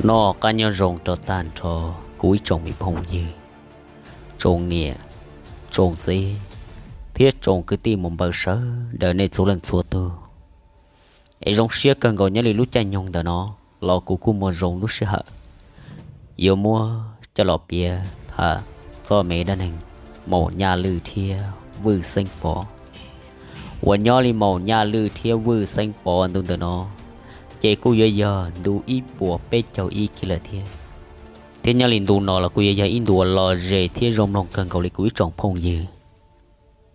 Noj qab nyob zoo rau tag nrho kuv ib tsoom me phooj ywg, tsoom niam, tsoom txiv, thiab tsoom kwv tij mus npawg sawv daws nej txhua leej txhua tus. Es zoo siab kawg nkaus nyob li lub caij nyoog ntawm no los kuv kuj muaj zoo lub sij hawm yuav muab coj los piav tham txoj me dab neeg Maum Nyaj Lwj thiab Vwj Xeeb Pov. Uas nyob li Maum Nyaj Lwj thiab Vwj Xeeb Pov ntu ntawm no ces kuj yuav yog ntu ib puas peb caug ib kiag lawm thiab. Thiab nyob li ntu no los kuj yuav yog ib ntu uas lom zem thiab zoo mloog kawg nkaus li kuv ib tsoom phooj ywg.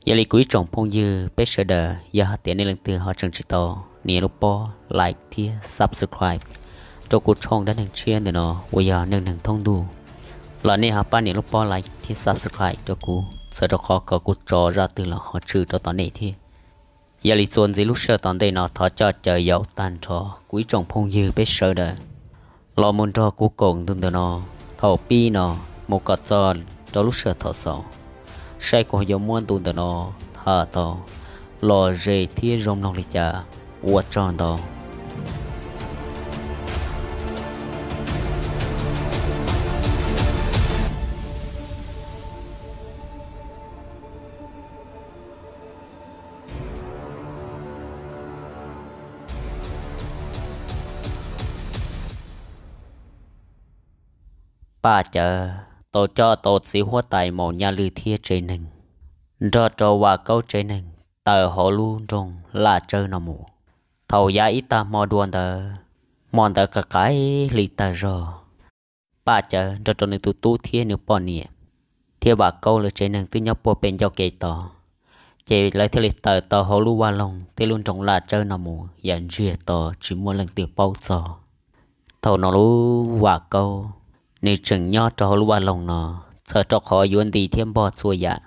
Yog li kuv ib tsoom phooj ywg peb sawv daws, yog hais tias nej leej twg ho tseem tsis tau nias lub pob like thiab subscribe rau kuv channel dab neeg tshiab ntawm no uas yog Neej Neeg Thoob Ntuj, los nej ho pab nias lub pob like thiab subscribe rau kuv, txhawm rau qhov kom kuv tso zaj twg los ho tshwm rau tom nej thiab. Yog li txuas ntxiv lub sij hawm tom ntej no thov coj caw yaum tag nrho kuv ib tsoom phooj ywg peb sawv daws los mus nrog kuv koom ntu ntawm no thaum pib no mus kom txog rau lub sij hawm thaum xaus, saib kuv yuav muab ntu ntawm no tham tau lom zem thiab zoo mloog li cas. Ua tsaug ntau. Paj Cawv tau coj tau txiv huab tais Maum Nyaj Lwj thiab tsev neeg nrog rau Vam Kaub tsev neeg tawm hauv lub nroog Laj Tsawb no mus. Thaum yav ib tag hmo dua ntawd, hmo ntawd qaim qaim hli tag zog, Paj Cawv nrog rau nws tus tub thiab nws poj niam thiab Vam Kaub lawv tsev neeg twb nyob puag pem ncauj kev tod, ces lawv thiaj li tawm tau hauv lub vaj loog tej lub nroog Laj Tsawb no mus yam ntsiag to tsis muaj leej twg paub txog. Thaum no lub Vam Kaub nws tseem nyob rau hauv lub vaj loog no, txhawm rau qhov yuav nti thiab npog txhua yam.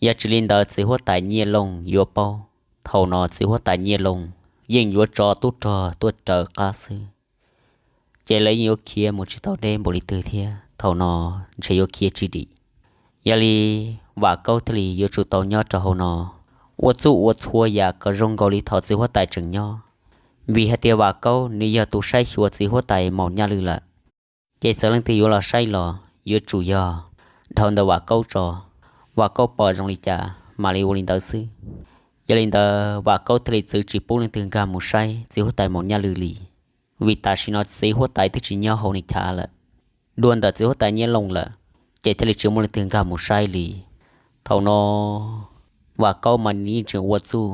Yog tsis li ntawd txiv huab tais Nyiaj Looj yuav paub, thaum no txiv huab tais Nyiaj Looj yeej yuav tso tub rog tuaj raws qab xwb, ces lawv yeej yuav khiav mus tsis tau deb npaum li twg thiab, thaum no ntshe yuav khiav tsis dim. Yog li Vam Kaub thiaj li yuav tsum tau nyob rau hauv no ua txuj ua txhua yam kom zoo nkaus li thaum txiv huab tais tseem nyob, vim hais tias Vam Kaub nws yog tus saib xyuas txiv huab tais Maum Nyaj Lwj lawm. Ces txawm leej twg yuav los saib los yuav tsum yog dhau ntawm Vam Kaub tso, Vam Kaub pom zoo li cas mam li ua li ntawd xwb. Yog li ntawd Vam Kaub thiaj li txwv tsis pub leej twg nkag mus saib txiv huab tais Maum Nyaj Lwj li, vim tam sim no txiv huab tais twb tsis nyob hauv nws chav lawm, dua ntawm txiv huab tais Nyiaj Looj lawm, ces thiaj li tsis muaj leej twg nkag mus saib li. Thaum no Vam Kaub mas nws yeej tseem ua txuj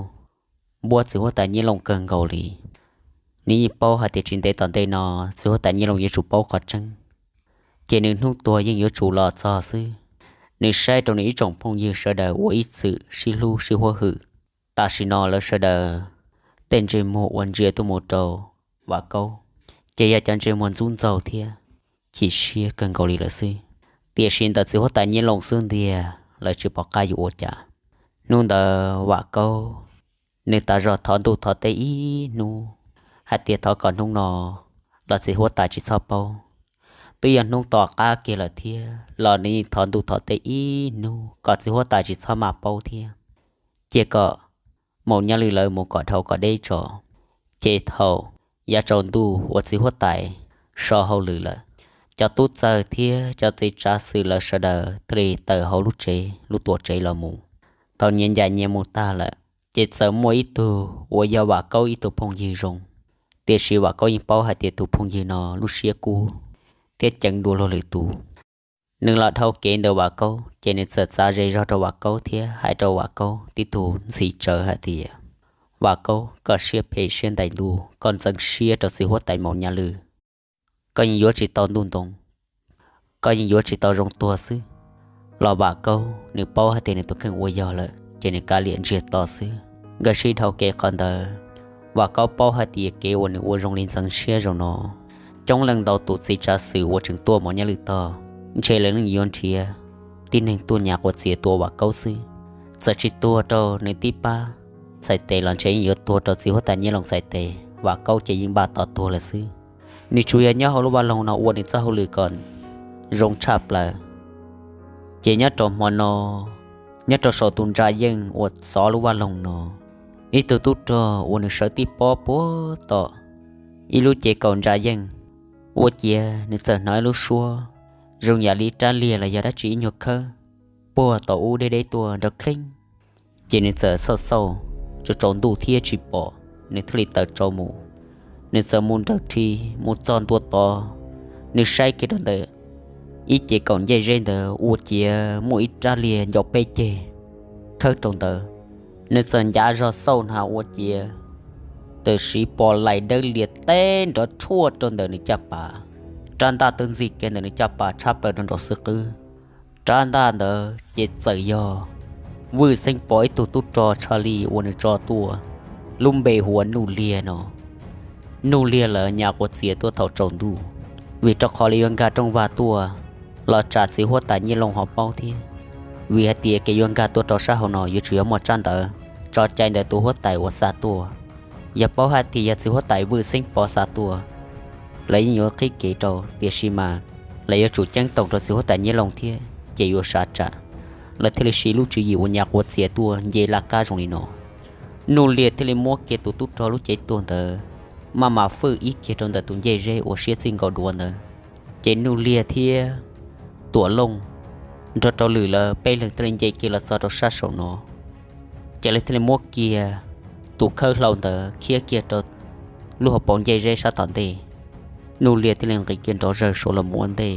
npuab txiv huab tais Nyiaj Looj kawg nkaus li. Nws yeej paub hais tias tsis ntev tom ntej no txiv huab tais Nyiaj Looj yuav tsum paub qhov tseeb, ces nws hnub tuag yeej yuav tsum los txog xwb. Nws saib rau nws ib tsoom phooj ywg sawv daws uas ib txwm sib hlub sib huab hwm, tam sim no lawv sawv daws tej ntsej muag uas ntsia tuaj mus rau Vam Kaub ces yog cov ntsej muag ntxub ntxaug thiab chim siab kawg nkaus li lawm xwb. Tiam sis ntawm txiv huab tais Nyiaj Looj xwb ntiag lawv tsis pom qab yuav ua cas. Hnub ntawd Vam Kaub nws tas zog thov ntuj thov teb ib hnub hais tias thov kom hnub no los txiv huab tais tsis txhob paub. Twb yog hnub tom qab kiag lawm thiab los nws yeej thov ntuj thov teb ib hnub kom txiv huab tais tsis txhob maj paub thiab, cia kom Maum Nyaj Lwj lawv mus kom dhau kom deb tso. Ces thaum yav tsaus ntuj uas txiv huab tais so hauj lwm lawm, cov tub txawg thiab cov txiv tsav xwm lawv sawv daws thiaj li tawm hauv lub tsev lub tuam tsev los mus. Thaum nyias ncaim nyias mus tag lawm, ces txawm muaj ib tug uas yog Vam Kaub ib tug phooj ywg zoo, tiam sis Vam Kaub yeej paub hais tias tus phooj ywg no lub siab kub thiab ceev dua luag lwm tus. Nws los dhau kev ntawm Vam Kaub ces nws txawm txav ze zog rau Vam Kaub thiab hais rau Vam Kaub tib tug ntxhi tsawv hais tias, Vam Kaub, koj siab phem siab ntais ntuj, koj ntxeev siab rau txiv huab tais Maum Nyaj Lwj, koj yeej yuav tsis tau ntuj ntoo, koj yeej yuav tsis tau zoo tuag xwb. Los Vam Kaub nws paub hais tias nws tus kheej ua yog lawm ces nws kav liam ntsiag to xwb, nkawd sib dhau kev qhov ntawd. Vam Kaub paub hais tias kev uas nws ua zoo li ntxeev siab zaum no coob leej ntau tus txiv tsav xwm uas tseem tuaj mov nyaj lwj tog, ntshe lawv yeej yuav nrhiav tib neeg tuaj nyas quas txias tua Vam Kaub xwb. Txawm tsis tuag rau nws tib pab txhais tes los ntshe yeej yuav tuag rau txiv huab tais Nyiaj Loo txhais tes, Vam Kaub ces yeej npaj tos tuag lawm xwb. Nws tsuas yog nyob hauv lub vaj loog no ua nws txoj hauj lwm kom zoo tshaj plaws. Ces nyob rau hmo no, nyob rau saum tus ntsa yeej uas xov lub vaj loog no, ib tug tub rog uas nws sawv tib pob puag tom ib lub ces kaum ntsa yeej, ua ciav nws txawm hnov ib lub suab zoo yam li rab liag los yog dab tsi ib nyuag khawb puag tom ub deb deb tuaj nrov kheej. Ces nws txawm xauj xauj tsaus tsaus ntuj thiab tsis pom, nws thiaj li tawm tsaus mus. Nws txawm mus nrawm rhi mus txog ntua tod, nws saib kiag rau ntawm ib ces kaum ncej zeb ntawd ua ciav muaj ib rab liag ncau peb ceg khawb rau ntawd. Nws txawm ncav zog xauj hnav ua ciav tam sim pom lais dawb lias teb nrov tshuaj rau ntawm nws caj pas. Rab ntaj twb ntxig kiag ntawm nws caj pas tshab plaws rau nraum xwb qwb. Rab ntaj ntawd ces txawm yog Vwj Xeeb Pov ib tug tub rog tshaj li uas nws tso tuaj, lub npe hu ua Nuj Liag no. Nuj Liag lawv nyas quas txias tuaj thaum tsaus ntuj, vim rau qhov lawv yuav nkag rooj vag tuaj los tsam txiv huab tais Nyiaj Loo ho paub thiab. Vim hais tias kev yuav nkag tuaj rau sab hauv no yuav tsum yog muaj tsab ntawv tso cai ntawm tus huab tais uas xa tuaj. Yog paub hais tias yog txiv huab tais Vwj Xeeb Pov xa tuaj, lawv yeej yuav qhib kev rau, tiam sis mas lawv yuav tsum ceeb toom rau txiv huab tais Nyiaj Loo thiab ces yuav sav tsam. Lawv thiaj li siv lub tswv yim uas nyas quas txias tuaj nce laj kab zoo li no. Nuj Liag thiaj li muab kiag tus tub rog lub cev tuag ntawd maj mam fwj ib kiag rau ntawm tus ncej zeb uas siab txij nkaus duav ntawd. Ces Nuj Liag thiab Tuam Looj nrog rau Lwm lawv peb leeg thiaj li nce kiag los txog rau sab saum no. Ces lawv thiaj li muab kiag tus khawb hlau ntawd khiav kiag rau lub hauv paus ncej zeb sab tom ntej. Nuj Liag thiaj li nqis kiag nrov zawg saud los mus ua ntej,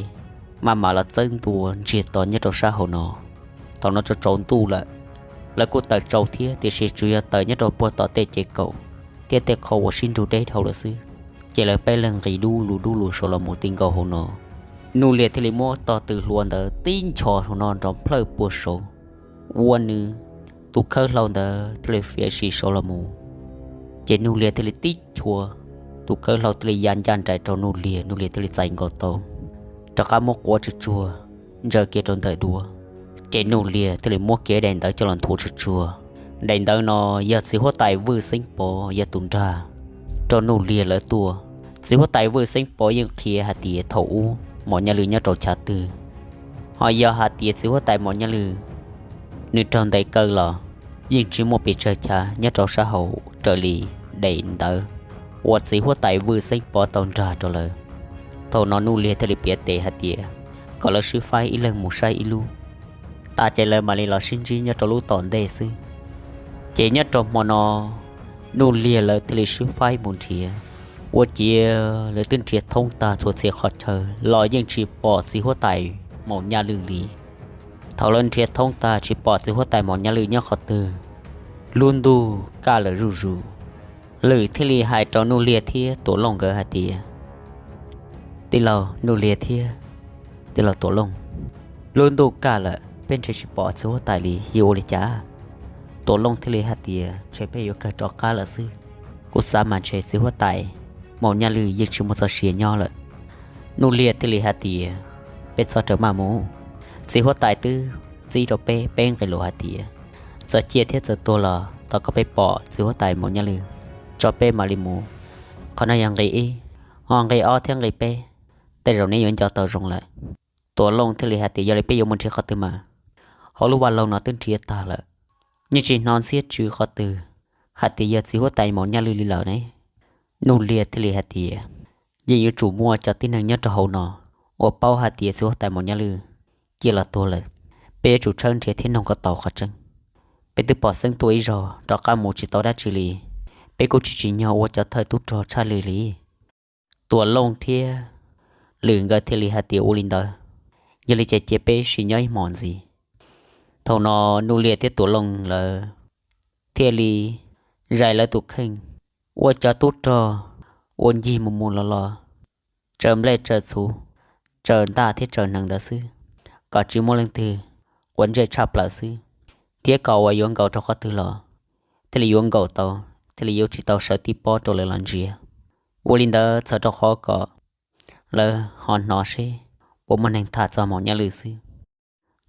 maj mam los txawb ntua ntsiag to nyob rau sab hauv no. Thaum no tsaus tsaus ntuj lawm, lawv kuj tawm tsaus thiab tiam sis tsuas yog tawm nyob rau puag tom tej ces kaum thiab tej qho uas sib nrug deb dhau lawm xwb. Ces lawv peb leeg nqis dub lug dub lug saud los mus ti nkaus hauv no. Nuj Liag thiaj li muab tog tw hlua ntawd tib nchos hauv no nrov nplhawj puag saud, ua nws tus khawb hlau ntawd thiaj li fiav sim saud los mus. Ces Nuj Liag thiaj li tib chua, tus khawb hlau thiaj li ya ncaj nraim rau Nuj Liag, Nuj Liag thiaj li txais nkaus tau, rov qab muab quav tsuag tsuag ntsaws kiag rau ntawm duav. Ces Nuj Liag thiaj li muab kiag daim ntawv coj los nthuav tsuag tsuag. Daim ntawv no yog txiv huab tais Vwj Xeeb Pov yog tus nrag rau Nuj Liag lawv tuaj. Txiv huab tais Vwj Xeeb Pov yeej qhia hais tias thaum ub Maum Nyaj Lwj nyob rau chav twg, ho yog hais tias txiv huab tais Maum Nyaj Lwj nws raug ntes kaw los yeej tsis muaj pes tsawg chav nyob rau sab hauv raws li daim ntawv uas txiv huab tais Vwj Xeeb Pov tau nrag rau lawv. Thaum no Nuj Liag thiaj li piav tes hais tias kom lawv sib faib ib leeg mus saib ib lub, tas ces lawv mam li los sib ntsib nyob rau lub tom ntej xwb. Ces nyob rau hmo no Nuj Liag lawv thiaj li sib faib mus nrhiav, ua ciav lawv twb nrhiav thoob tag txhua txhia qhov chaw los yeej tsis pom txiv huab tais Maum Nyaj Lwj li. Thaum lawv nrhiav thoob tag tsis pom txiv huab tais Maum Nyaj Lwj nyob qhov twg, lub ntuj kaj lawm zuj zus. Lwm thiaj li hais rau Nuj Liag thiab Tuam Looj nkawd hais tias, Tij laug Nuj Liag thiab tij laug Tuam Looj, lub ntuj kaj lawm peb nrhiav tsis pom txiv huab tais li yuav ua li cas? Tuam Looj thiaj li hais tias, Ntshe peb yuav kawg rov qab lawm xwb. Kuv xav mas ntshe txiv huab tais Maum Nyaj Lwj yeej tsis muaj txoj sia nyob lawm. Nuj Liag thiaj li hais tias, Peb txhob rawm maj mus, txiv huab tais twb txib rau peb, peb nqe lus hais tias txawm ciaj thiab txawm tuag los thov kom peb pom txiv huab tais Maum Nyaj Lwj tso peb mam li mus. Qhov no yog nqe ib, ho nqe ob thiab nqe peb tej zaum neb yuav nco tau zoo lawm. Tuam Looj thiaj li hais tias, Yog li peb yuav mus nrhiav qhov twg mas? Hauv lub vaj loog no twb nrhiav tag lawm, yeej tsis hnov ntxhiab tsw qhov twg hais tias yog txiv huab tais Maum Nyaj Lwj li lawm ne. Nuj Liag thiaj li hais tias, Yeej yuav tsum muaj cov tib neeg nyob rau hauv no uas paub hais tias txiv huab tais Maum Nyaj Lwj ciaj los tuag lawm. Peb yuav tsum tshawb nrhiav thiab noog kom tau qhov tseeb. Peb twb pom xeeb tuaj ib zaug rov qab mus tsis tau dab tsi li, peb kuj tsis tsim nyog ua cov thawj tub rog tshaj li li. Tuam Looj thiab Lwm nkawd thiaj li hais tias, Ua li ntawd, yog li ces cia peb sim nyob ib hmos ntxiv. Thaum no Nuj Liag thiab Tuam Looj lawv thiaj li zais lawv tus kheej, ua cov tub rog uas ncig mus mus los los, tsaws nplej tsaws txhuv, tsaws ntaj thiab tsaws hneev ntawd xwb, kom tsis muaj leej twg quav ntsej tshaj plaws xwb, thiab kom uas yuav nkaum rau qhov twg los thiaj li yuav nkaum tau, thiaj li yuav tsis tau sawv tib pob rau lawv los ntsia. Ua li ntawd txhawm rau qhov kom lawv ho hnov seb puas muaj neeg tham txog Maum Nyaj Lwj xwb.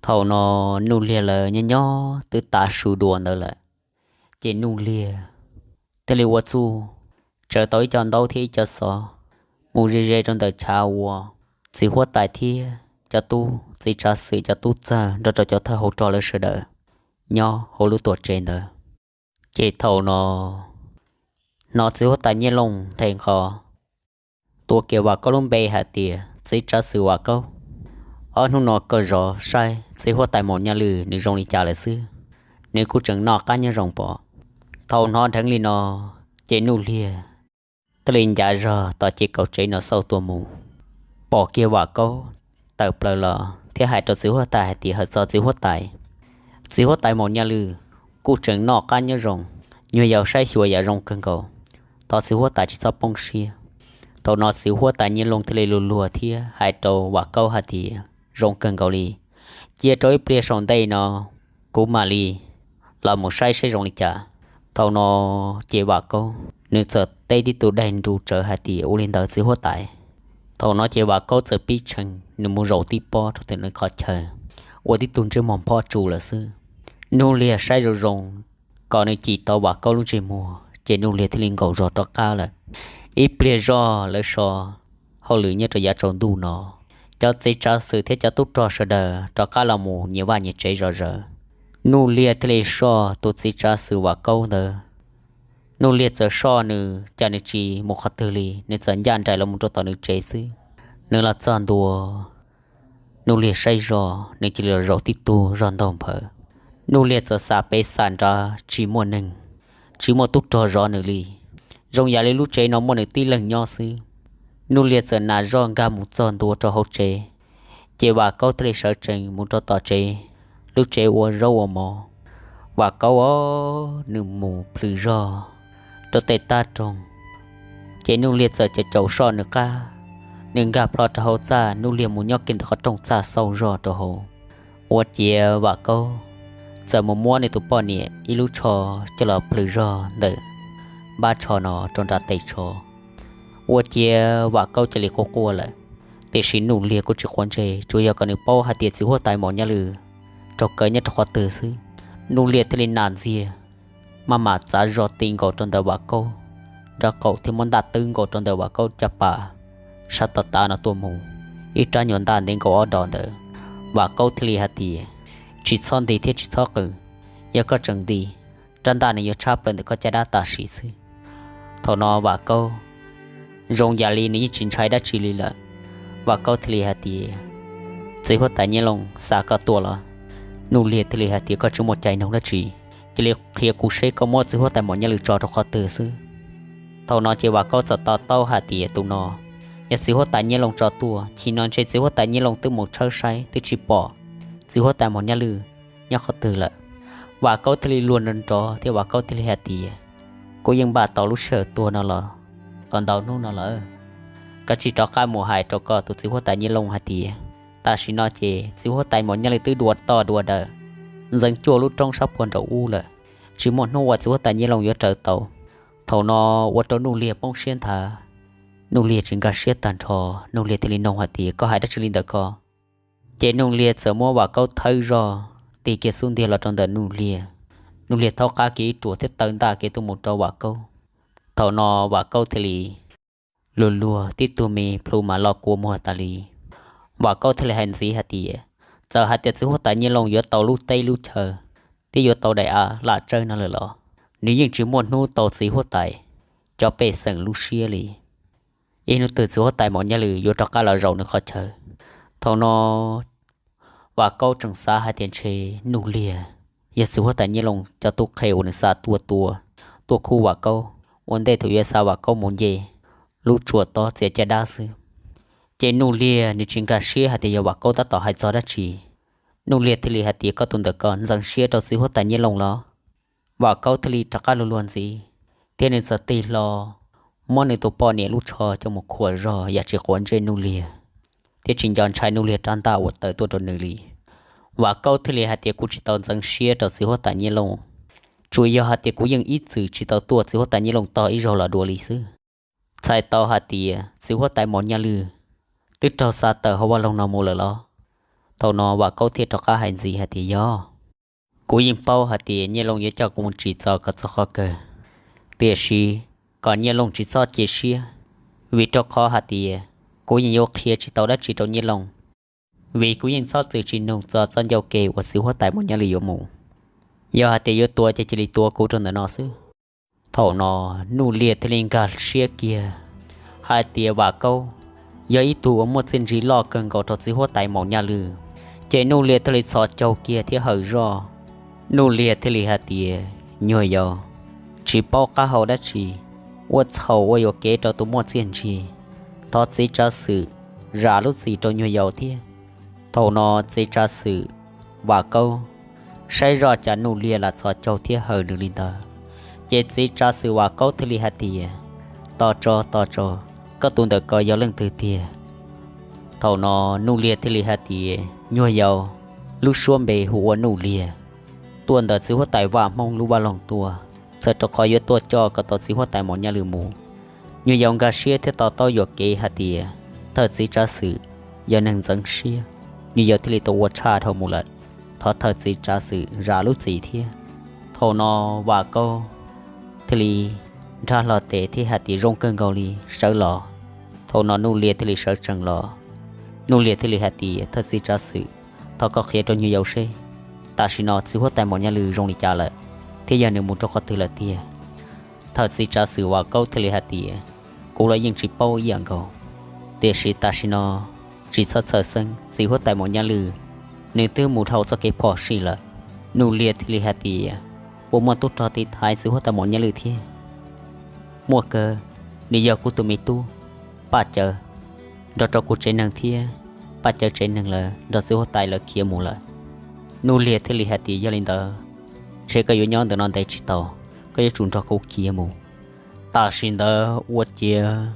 Thaum no Nuj Liag lawv nyob nyob twb tav su dua ntawd lawm, ces Nuj Liag thiaj li ua txuj tsawv tau ib co ntaub thiab ib co xov mus ze ze rau ntawm chav uas txiv huab tais thiab cov tub txiv tsav xwm cov tub txawg nrog rau cov thawj hauv rog lawv sawv daws nyob hauv lub tuam tsev ntawd. Ces thaum no hnov txiv huab tais Nyiaj Looj nthe nqho tuav kiag Vam Kaub lub npe hais tias, Txiv tsav xwm Vam Kaub, ob hnub no koj zov saib txiv huab tais Maum Nyaj Lwj nws zoo li cas lawm xwb, nws kuj tseem noj qab nyob zoo pom. Thaum hnov dheev li no, ces Nuj Liag thiaj li ncav zog tom ces kaum tsev no xauj tuaj mus, pom kiag Vam Kaub tawm plaws los thiab hais rau txiv huab tais hais tias, Hawm txog txiv huab tais, txiv huab tais Maum Nyaj Lwj kuj tseem noj qab nyob zoo, nyuag yaus saib xyuas yam zoo kawg nkaus, thov txiv huab tais tsis txhob poob siab. Thaum no txiv huab tais Nyiaj Looj thiaj li luag luag thiab hais rau Vam Kaub hais tias, Zoo kawg nkaus li, cia rau ib pliag saum ntej no kuv mam li los mus saib seb zoo li cas. Thaum no ces Vam Kaub nws txawm teb tib tug daig nru tsawv hais tias, Ua li ntawd txiv huab tais. Thaum no ces Vam Kaub txawm pib tshee nws mus zaum tib pob rau ntawm nws qhov chaw, ua tib tug ntsej muag phob tsu lawm xwb. Nuj Liag saib zoo zoo kom nws cim tau Vam Kaub lub ntsej muag ces Nuj Liag thiaj li nkaum zog rov qab lawm. Ib pliag zog lawv so hauj lwm nyob rau yav tsaus ntuj no, cov txiv tsav xwm thiab cov tub rog sawv daws rov qab los mus nyias vaj nyias tsev zom zaws. Nuj Liag thiaj li soj tus txiv tsav xwm Vam Kaub ntawd. Nuj Liag txawm soj nws cas nws tsis mus qhov twg li, nws txawm ncaj nraim los mus rau tom nws tsev xwb. Nws los txog ntua, Nuj Liag saib zog nws cia li los zaum tib tug zog ntaug nphawv. Nuj Liag txawm xam pem xam nrad tsis muaj neeg, tsis muaj tub rog zov nws li, zoo yam li lub tsev no muaj nws tib leeg nyob xwb. Nuj Liag txawm nas zog nkag mus txog ntua rau hauv tsev, ces Vam Kaub thiaj li sawv tsees mus rau tom tsev, lub tsev ua zaub ua mov. Vam Kaub os, nws mus plhws zog rau tej tag roog, ces Nuj Liag txawm caum caum soj nws qab, nws nkag plho rau hauv txaj, Nuj Liag mus nyob kiag ntawm qhov rooj txaj xauj zog rau hauv. Ua ciav Vam Kaub txawm mus muab nws tus poj niam ib lub tsho coj los plhws zog ntawm npab tsho no rau nram tes tsho. Ua ciav Vam Kaub cia li quaj quaj lawm, tiam sis Nuj Liag kuj tsis quav ntsej, tsuas yog kom nws paub hais tias txiv huab tais Maum Nyaj Lwj raug kaw nyob rau qhov twg xwb. Nuj Liag thiaj li nas ntxiag, maj mam txav zog ti nkaus rau ntawm Vam Kaub nraub qaum thiab muab ntaj twb nkaus rau ntawm Vam Kaub caj pas sab tav tav no tuaj mus, ib rab nyuag ntaj ntev nkaus ob dos ntawd. Vam Kaub thiaj li hais tias, Tsis txhob nti thiab tsis txhob qw, yog koj tseem nti, rab ntaj nws yuav tshab plaws ntawm koj caj dab tam sim xwb. Thaum no Vam Kaub zoo yam li nws yeej tsis ntshai dab tsi li lawm. Vam Kaub thiaj li hais tias, Txiv huab tais Nyiaj Looj xa koj tuaj los? Nuj Liag thiaj li hais tias, Koj tsis muaj cai noog dab tsi, cia li qhia kuv seb koj muab txiv huab tais Maum Nyaj Lwj tso rau qhov twg xwb. Thaum no ces Vam Kaub txawm to taub hais tias, Tus no yog txiv huab tais Nyiaj Looj tso tuaj, chim no ntshe txiv huab tais Nyiaj Looj twb mus tshawb saib twb tsis pom txiv huab tais Maum Nyaj Lwj nyob qhov twg lawm. Vam Kaub thiaj li luag nrov nrov thiab Vam Kaub thiaj li hais tias, Kuv yeej npaj tau lub sij hawm tuag no los tau ntau hnub no lawm, koj tsis rov qab mus hais rau koj tus txiv huab tais Nyiaj Looj hais tias, tam sim no ces txiv huab tais Maum Nyaj Lwj twb dua toj dua daws ntxeev cuaj lub roob sab puag nraum ub lawm, tsis muaj hnub uas txiv huab tais Nyiaj Looj yuav raws tau. Thaum no ua rau Nuj Liag poob siab nthav, Nuj Liag tsis nkag siab tag nrho, Nuj Liag thiaj li nug hais tias, Koj hais dab tsi li ntawm ko? Ces Nuj Liag txawm muab Vam Kaub thawb zog tig kiag xub ntiag los rau ntawm Nuj Liag. Nuj Liag thaub qab kiag ib ruam thiab taw ntaj kiag tuaj mus rau Vam Kaub. Thaum no Vam Kaub thiaj li luag luag tib tug me plhu mas lo kua muag tas li. Vam Kaub thiaj li hais ntxiv hais tias, Txawm hais tias txiv huab tais Nyiaj Looj yuav tau lub teb lub chaw thiab yuav tau daim av lam tsawb no lawm los nws yeej tsis muaj hnub tau txiv huab tais cov pej xeem lub siab li. Ib hnub twg txiv huab tais Maum Nyaj Lwj yuav rov qab los zaum nws qhov chaw. Thaum no Vam Kaub tseem xav hais tias ntshe Nuj Liag yog txiv huab tais Nyiaj Looj cov tub qhe uas nws xa tuaj tua, tuaj khub Vam Kaub ua ntej thaum yuav xa Vam Kaub mus nce lub tsua tob txiav caj dab xwb. Ces Nuj Liag nws tsis nkag siab hais tias yog Vam Kaub tab tom hais txog dab tsi. Nuj Liag thiaj li hais tias, Koj tus ntawm ko ntxeev siab rau txiv huab tais Nyiaj Looj los? Vam Kaub thiaj li rov qab luag luag ntxiv, thiab nws txawm tig hlo muab nws tus poj niam lub tsho coj mus khuam zog yam tsis quav ntsej Nuj Liag thiab tsis nco ntshai Nuj Liag rab ntaj uas tawm tuaj rau nws li. Vam Kaub thiaj li hais tias, Kuv tsis tau ntxeev siab rau txiv huab tais Nyiaj Looj, tsuas yog hais tias kuv yeej ib txwm tsis tau tuaj txiv huab tais Nyiaj Looj tog ib zaug los dua li xwb. Txhais tau hais tias txiv huab tais Maum Nyaj Lwj twb raug xa tawm hauv vaj loog no mus lawm los? Thaum no Vam Kaub thiaj rov qab hais ntxiv hais tias, Yog, kuv yeej paub hais tias Nyiaj Looj yuav coj kuv mus tsim txom kom txog qhov kawg, tiam sis kom Nyiaj Looj tsis txhob cia siab, vim rau qhov hais tias kuv yeej yuav qhia tsis tau dab tsi rau Nyiaj Looj, vim kuv yeej txhob txwm tsis nug txog txoj ncauj ke uas txiv huab tais Maum Nyaj Lwm yuav mus. Yog hais tias yuav tua ces cia li tua kuv rau ntawm no xwb. Thaum no Nuj Liag thiaj li nkag siab kiag hais tias Vam Kaub yog ib tug uas muaj txiaj ntsig loj kawg nkaus rau txiv huab tais Maum Nyaj Lwm, ces Nuj Liag thiaj li txhos caug kiag thiab hawm zoj. Nuj Liag thiaj li hais tias, Nyuag yaus, tsis paub qab hau dab tsi, ua txhaum ua yuam kev rau tus muaj txiaj ntsig, thov txiv tsav xwm zam lub txim rau nyuag yaus thiab. Thaum no txiv tsav xwm Vam Kaub saib zoj cas Nuj Liag lam txhos caug thiab hawm nws li ntawd, ces txiv tsav xwm Vam Kaub thiaj li hais tias, Tos tso, tos tso, koj tus ntawm ko yog leej twg tiag? Thaum no Nuj Liag thiaj li hais tias, Nyuag yaus, lub suab npe hu ua Nuj Liag, tuaj ntawm txiv huab tais Vaj Hmoob lub vaj loog tuaj, txhawm rau qhov yuav tuaj coj kom tau txiv huab tais Maum Nyaj Lwm mus. Nyuag yaus nkag siab thiab to taub yuam kev hais tias thawj txiv tsav xwm yog neeg ntxeev siab, nyuag yaus thiaj li tau ua tshaj dhau mus lawm. Thov thawj txiv tsav xwm zam lub txim thiab. Thaum no Vam Kaub thiaj li nrhab hlo tes thiab hais tias, Zoo kawg nkaus li, sawv los. Thaum no Nuj Liag thiaj li sawv tsees los. Nuj Liag thiaj li hais tias, Thawj txiv tsav xwm, thov koj qhia rau nyuag yaus seb, tam sim no txiv huab tais Maum Nyaj Lwm zoo li cas lawm, thiab yog nws mus rau qhov twg lawm tiag? Thawj txiv tsav xwm Vam Kaub thiaj li hais tias, Kuv los yeej tsis paub ib yam nkaus, tiam sis tam sim no tsis txhob txhawj xeeb, txiv huab tais Maum Nyaj Lwm nws twb mus dhau txoj kev phom sij lawm. Nuj Liag thiaj li hais tias, Puas muaj tub rog tiv thaiv txiv huab tais Maum Nyaj Lwm thiab? Muaj kawg, nws yog kuv tus me tub Paj Cawv, nrog rau kuv tsev neeg thiab Paj Cawv tsev neeg lawv nrog txiv huab tais lawv khiav mus lawm. Nuj Liag thiaj li hais tias, Yog li ntawd, ntshe koj yuav nyob ntawm no ntev tsis tau, koj yuav tsum nrog kuv khiav mus. Tam sim ntawd ua ciav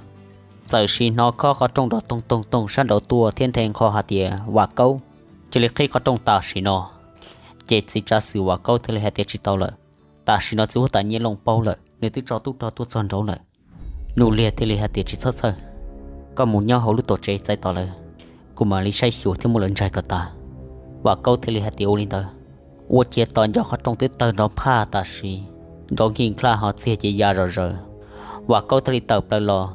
txawm sim hnov khob qhov rooj nrov toog toog toog sab nraud tuaj thiab nthe nqho hais tias, Vam Kaub, cia li qhib qhov rooj tam sim no. Ces txiv tsav xwm Vam Kaub thiaj li hais tias, Tsis tau lawm, tam sim no txiv huab tais Nyiaj Looj paub lawm, nws twb tso tub rog tuaj txog nraud lawm. Nuj Liag thiaj li hais tias, Tsis txhob txhawj, koj mus nyob hauv lub tuam tsev txais tos lawv, kuv mam li saib xyuas thiab muab lawv ntsaig kom tas. Vam Kaub thiaj li hais tias, Ua li ntawd. Ua ciav tos nco qhov rooj twb tawg nrov phaj tam sim, nrov nkig nkaj ho txiag ces ya zom zaws. Vam Kaub thiaj li tawm plaws los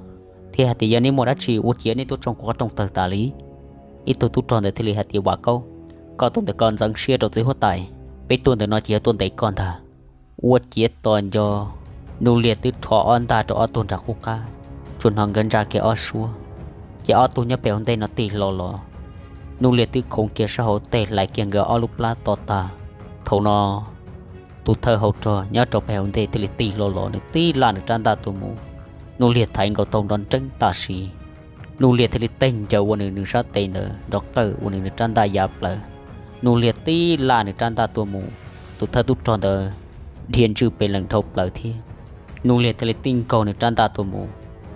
thiab hais tias, Yog nej muaj dab tsi ua ciav nej tuaj tsoo kuv qhov rooj tawg tas li? Ib tug tub rog ntawd thiaj li hais tias, Vam Kaub, koj tus ntawm ko ntxeev siab rau txiv huab tais, peb tuaj ntawm no ces yog tuaj ntes koj ntag. Ua ciav tos nco, Nuj Liag twb rho ob ntaj rau ob tug nram qub qab, tsuas hnov nkawd ntsa kiag ob suab, ces ob tug nyob pem hauv ntej no tig hlo los. Nuj Liag twb khoov kiag sab hauv teg hlais kiag nkawd ob lub plab to tag. Thaum no tus thawj hauv rog nyob rau pem hauv ntej thiaj li tig hlo los, nws tib laj nws rab ntaj tuaj mus. Nuj Liag thaiv nkaus tau nrov nreeb tam sim, Nuj Liag thiaj li teg ncaws ua nws nws sab tes ntawd nrov qawj ua nws nws rab ntaj ya plaws. Nuj Liag tib laj nws rab ntaj tuaj mus, tus thawj tub rog ntawd dhia ntswj pes lees dhau plaws thiab. Nuj Liag thiaj li tib nkaug nws rab ntaj tuaj mus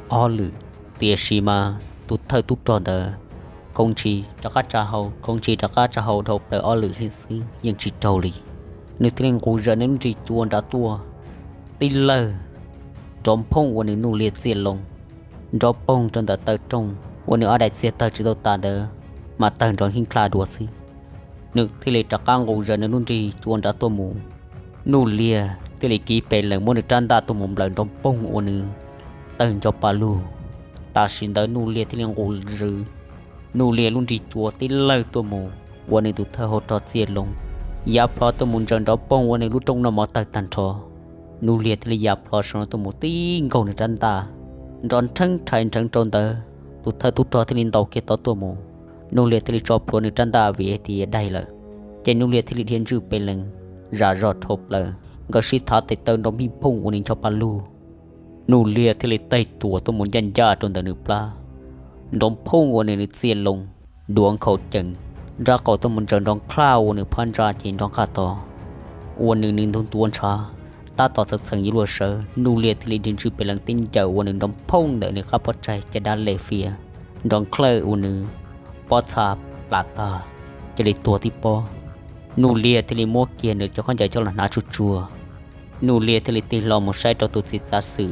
ob lwm, tiam sis mas tus thawj tub rog ntawd khoov ntshis rov qab tsa hau, khoov ntshis rov qab tsa hau dhau plaws ob lwm xwb yeej tsis raug li. Nws thiaj li nqus zaws nws lub nrig cua nrad tuaj, tib lawg nrov phooj ua nws Nuj Liag txiaj loo, nrov poog rau ntawm taw rooj uas nws ob daim txiag tawg tsis tau tas ntawd mas tawg nrov nkig nkaj dua xwb. Nws thiaj li rov qab nqus zaws nws lub nrig cua nrad tuaj mus. Nuj Liag thiaj li kiv pes lees muab nws rab ntaj tuaj mus nplawm nrov poog ua nws tawg nco pa lug. Tam sim ntawd Nuj Liag thiaj li nqus zaws Nuj Liag lub nrig cua tib lawg tuaj mus ua nws tus thawj hauv rog txiaj loo, ya plho tuaj mus ntsaws nrov poog ua nws lub rooj noj mov tawg tag nrho. Nuj Liag thiaj li ya plho saum no tuaj mus tib nkaug nws rab ntaj, nrov nrheeb rhais nrheev rau ntawd, tus thawj tub rog thiaj li ntaus kiag tod tuaj mus. Nuj Liag thiaj li tso plhuav nws rab ntaj vim hais tias daig lawm, ces Nuj Liag thiaj li dhia ntswj pes lees zam zog dhau plaws, nkawd sib thav tes taw nrov npij phooj ua nws ncho pa lug. Nuj Liag thiaj li taig tuam tuaj mus ncaj ncaj rau ntawm nws plab, nrov phooj ua nws nws txiaj loo, duav nkhaus cees, nrab qaum tuaj mus ntsaws nrov nklaj ua nws phab ntsa ces nrov nqaj to, ua nws nws ntug ntuav ntshav, tab tom txheem txheem yuav luag sawv. Nuj Liag thiaj li dhia ntswj pes lees tib ncaws ua nws nrov phooj ntawm nws qab pob tsaig caj dab lej fias, nrov nklawj ua nws pob txha plam tag, cia li tuag tib pob. Nuj Liag thiaj li muab kiag nws cov khaub ncaws coj los hnav tsuag tsuag. Nuj Liag thiaj li tig hlo mus saib rau tus txiv txav xwm.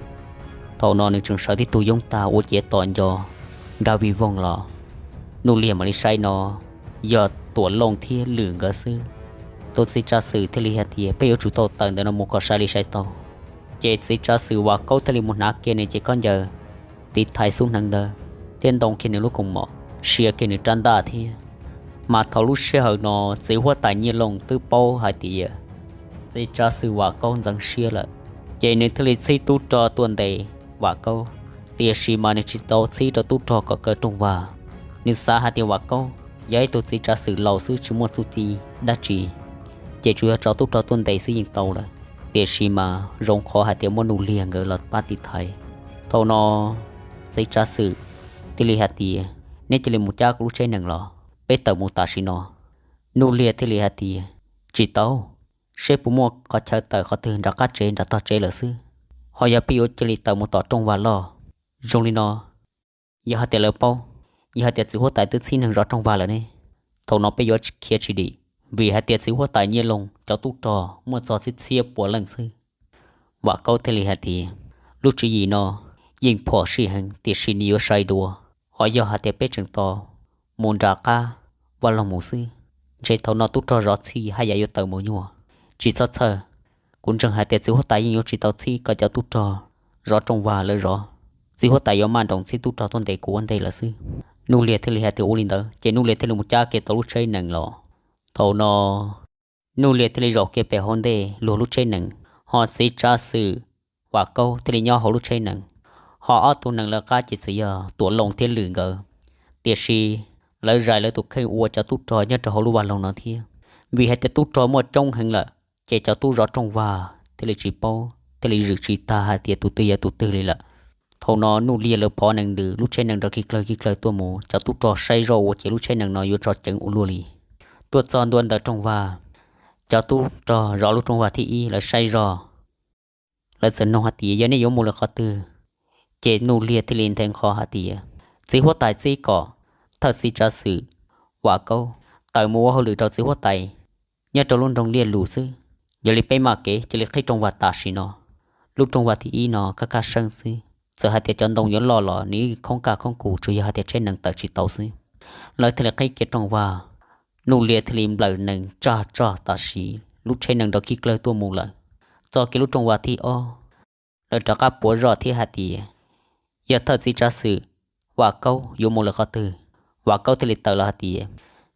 Thaum no nws tseem sawv tib tug yoob tag ua ciav tom nco nkag vij voog los. Nuj Liag mam li saib no yog Tuam Looj thiab Lwm nkawd xwb. Tus txiv tsav xwm thiaj li hais tias, peb yuav tsum tau tawm ntawm no mus kom sai li sai tau. Ces txiv tsav xwm Vam Kaub thiaj li mus hnav kiag nws cev khaub ncaws, tiv thaiv xub hneev ntawd thiab ntoo kiag nws lub kaus mom, sia kiag nws rab ntaj thiab. Mas thaum lub sij hawm no txiv huab tais Nyiaj Looj twb paub hais tias txiv tsav xwm Vam Kaub ntxeev siab lawm, ces nws thiaj li txhib tub rog tuaj ntes Vam Kaub. Tiam sis mas nws tsis tau txhib rau tub rog kom kaw rooj vag. Nws xav hais tias Vam Kaub yog ib tug txiv tsav xwm laus xwb tsis muaj txuj ci dab tsi, ces tsuas yog tso tub rog tuaj ntes xwb yeej tau lawm. Tiam sis mas zoo qhov hais tias muaj Nuj Liag nkawd los pab tiv thaiv. Thaum no txiv tsav xwm thiaj li hais tias, neb cia li mus cab kuv lub tsheb nees los, peb tawm mus tam sim no. Nuj Liag thiaj li hais tias, tsis tau, seb puas muaj qhov chaw tawm qhov twg nram qab tsev nram tog tsev lawm xwb. Ho yog peb yuav cia li tawm mus tom rooj vag loj. Zoo li no, yog hais tias lawv paub, yog hais tias txiv huab tais twb txhib neeg zov rooj vag lawm ne, thaum no peb yuav khiav tsis dim, vim hais tias txiv huab tais Nyiaj Looj cov tub rog muaj txog txhiab txhiab pua leej xwb. Vam Kaub thiaj li hais tias, lub tswv yim no yeej phom sij heev tiam sis nws yuav sai dua. Ho yog hais tias peb tseem tos mus nram qab vaj loog mus xwb, ntshe thaum no tub rog zov txhij haj yam yuav tawm mus nyuaj. Tsis txhob txhawj, kuv ntseeg hais tias txiv huab tais yeej yuav tsis tau txhib kom cov tub rog zov rooj vag lawv zov. Txiv huab tais yuav maj nroos txhib tub rog tuaj ntes kuv ua ntej lawm xwb. Nuj Liag thiaj li hais tias ua li ntawd, ces Nuj Liag thiaj li mus cab kiag tau lub tsheb nees los. Thaum no Nuj Liag thiaj li zaum kiag pem hauv ntej luag lub tsheb nees, ho txiv tsav xwm Vam Kaub thiaj li nyob hauv lub tsheb nees. Ho ob tug nees lawv qab ces txawm yog Tuam Looj thiab Lwm nkawd. Tiam sis lawv zais lawv tus kheej ua cov tub rog nyob rau hauv lub vaj loog no thiab, vim hais tias tub rog muaj coob heev lawm, ces cov tub zov rooj vag thiaj li tsis paub thiaj li zwm tsis tag hais tias tus twg yog tus twg li lawm. Thaum no Nuj Liag lawv phov nees ntws lub tsheb nees nrov kig klawg kig klawg tuaj mus, cov tub rog saib zoj ua ciav lub tsheb nees no yuav tso ceev ua luaj li. Tuaj txog ntua ntawm rooj vag, cov tub rog zov lub rooj vag thib ib lawv saib zoj, lawv txawm nug hais tias yog nej yuav mus lawm qhov twg. Ces Nuj Liag thiaj li nthe nqho hais tias txiv huab tais txib kom thawj txiv tsav xwm Vam Kaub tawm mus ua hauj lwm rau txiv huab tais nyob rau lub nroog Liaj Lus xwb. Yog li peb maj kev cia li qhib rooj vag tam sim no. Lub rooj vag thib ib no kaj kaj seeb xwb, txawm hais tias cov ntoo yuav loj los nws khoob kaj khoob kus, tsuas yog hais tias tsheb nees tawm tsis tau xwb. Lawv thiaj li qhib kiag rooj vag, Nuj Liag thiaj li nplawm nees tsaj tsog tam sim lub tsheb nees nrov kig klawg tuaj mus lawm. Txog kiag lub rooj vag thib ob, lawv rov qab puav zoj thiab hais tias yog thawj txiv tsav xwm Vam Kaub yuav mus lawm qhov twg. Vam Kaub thiaj li tawm los hais tias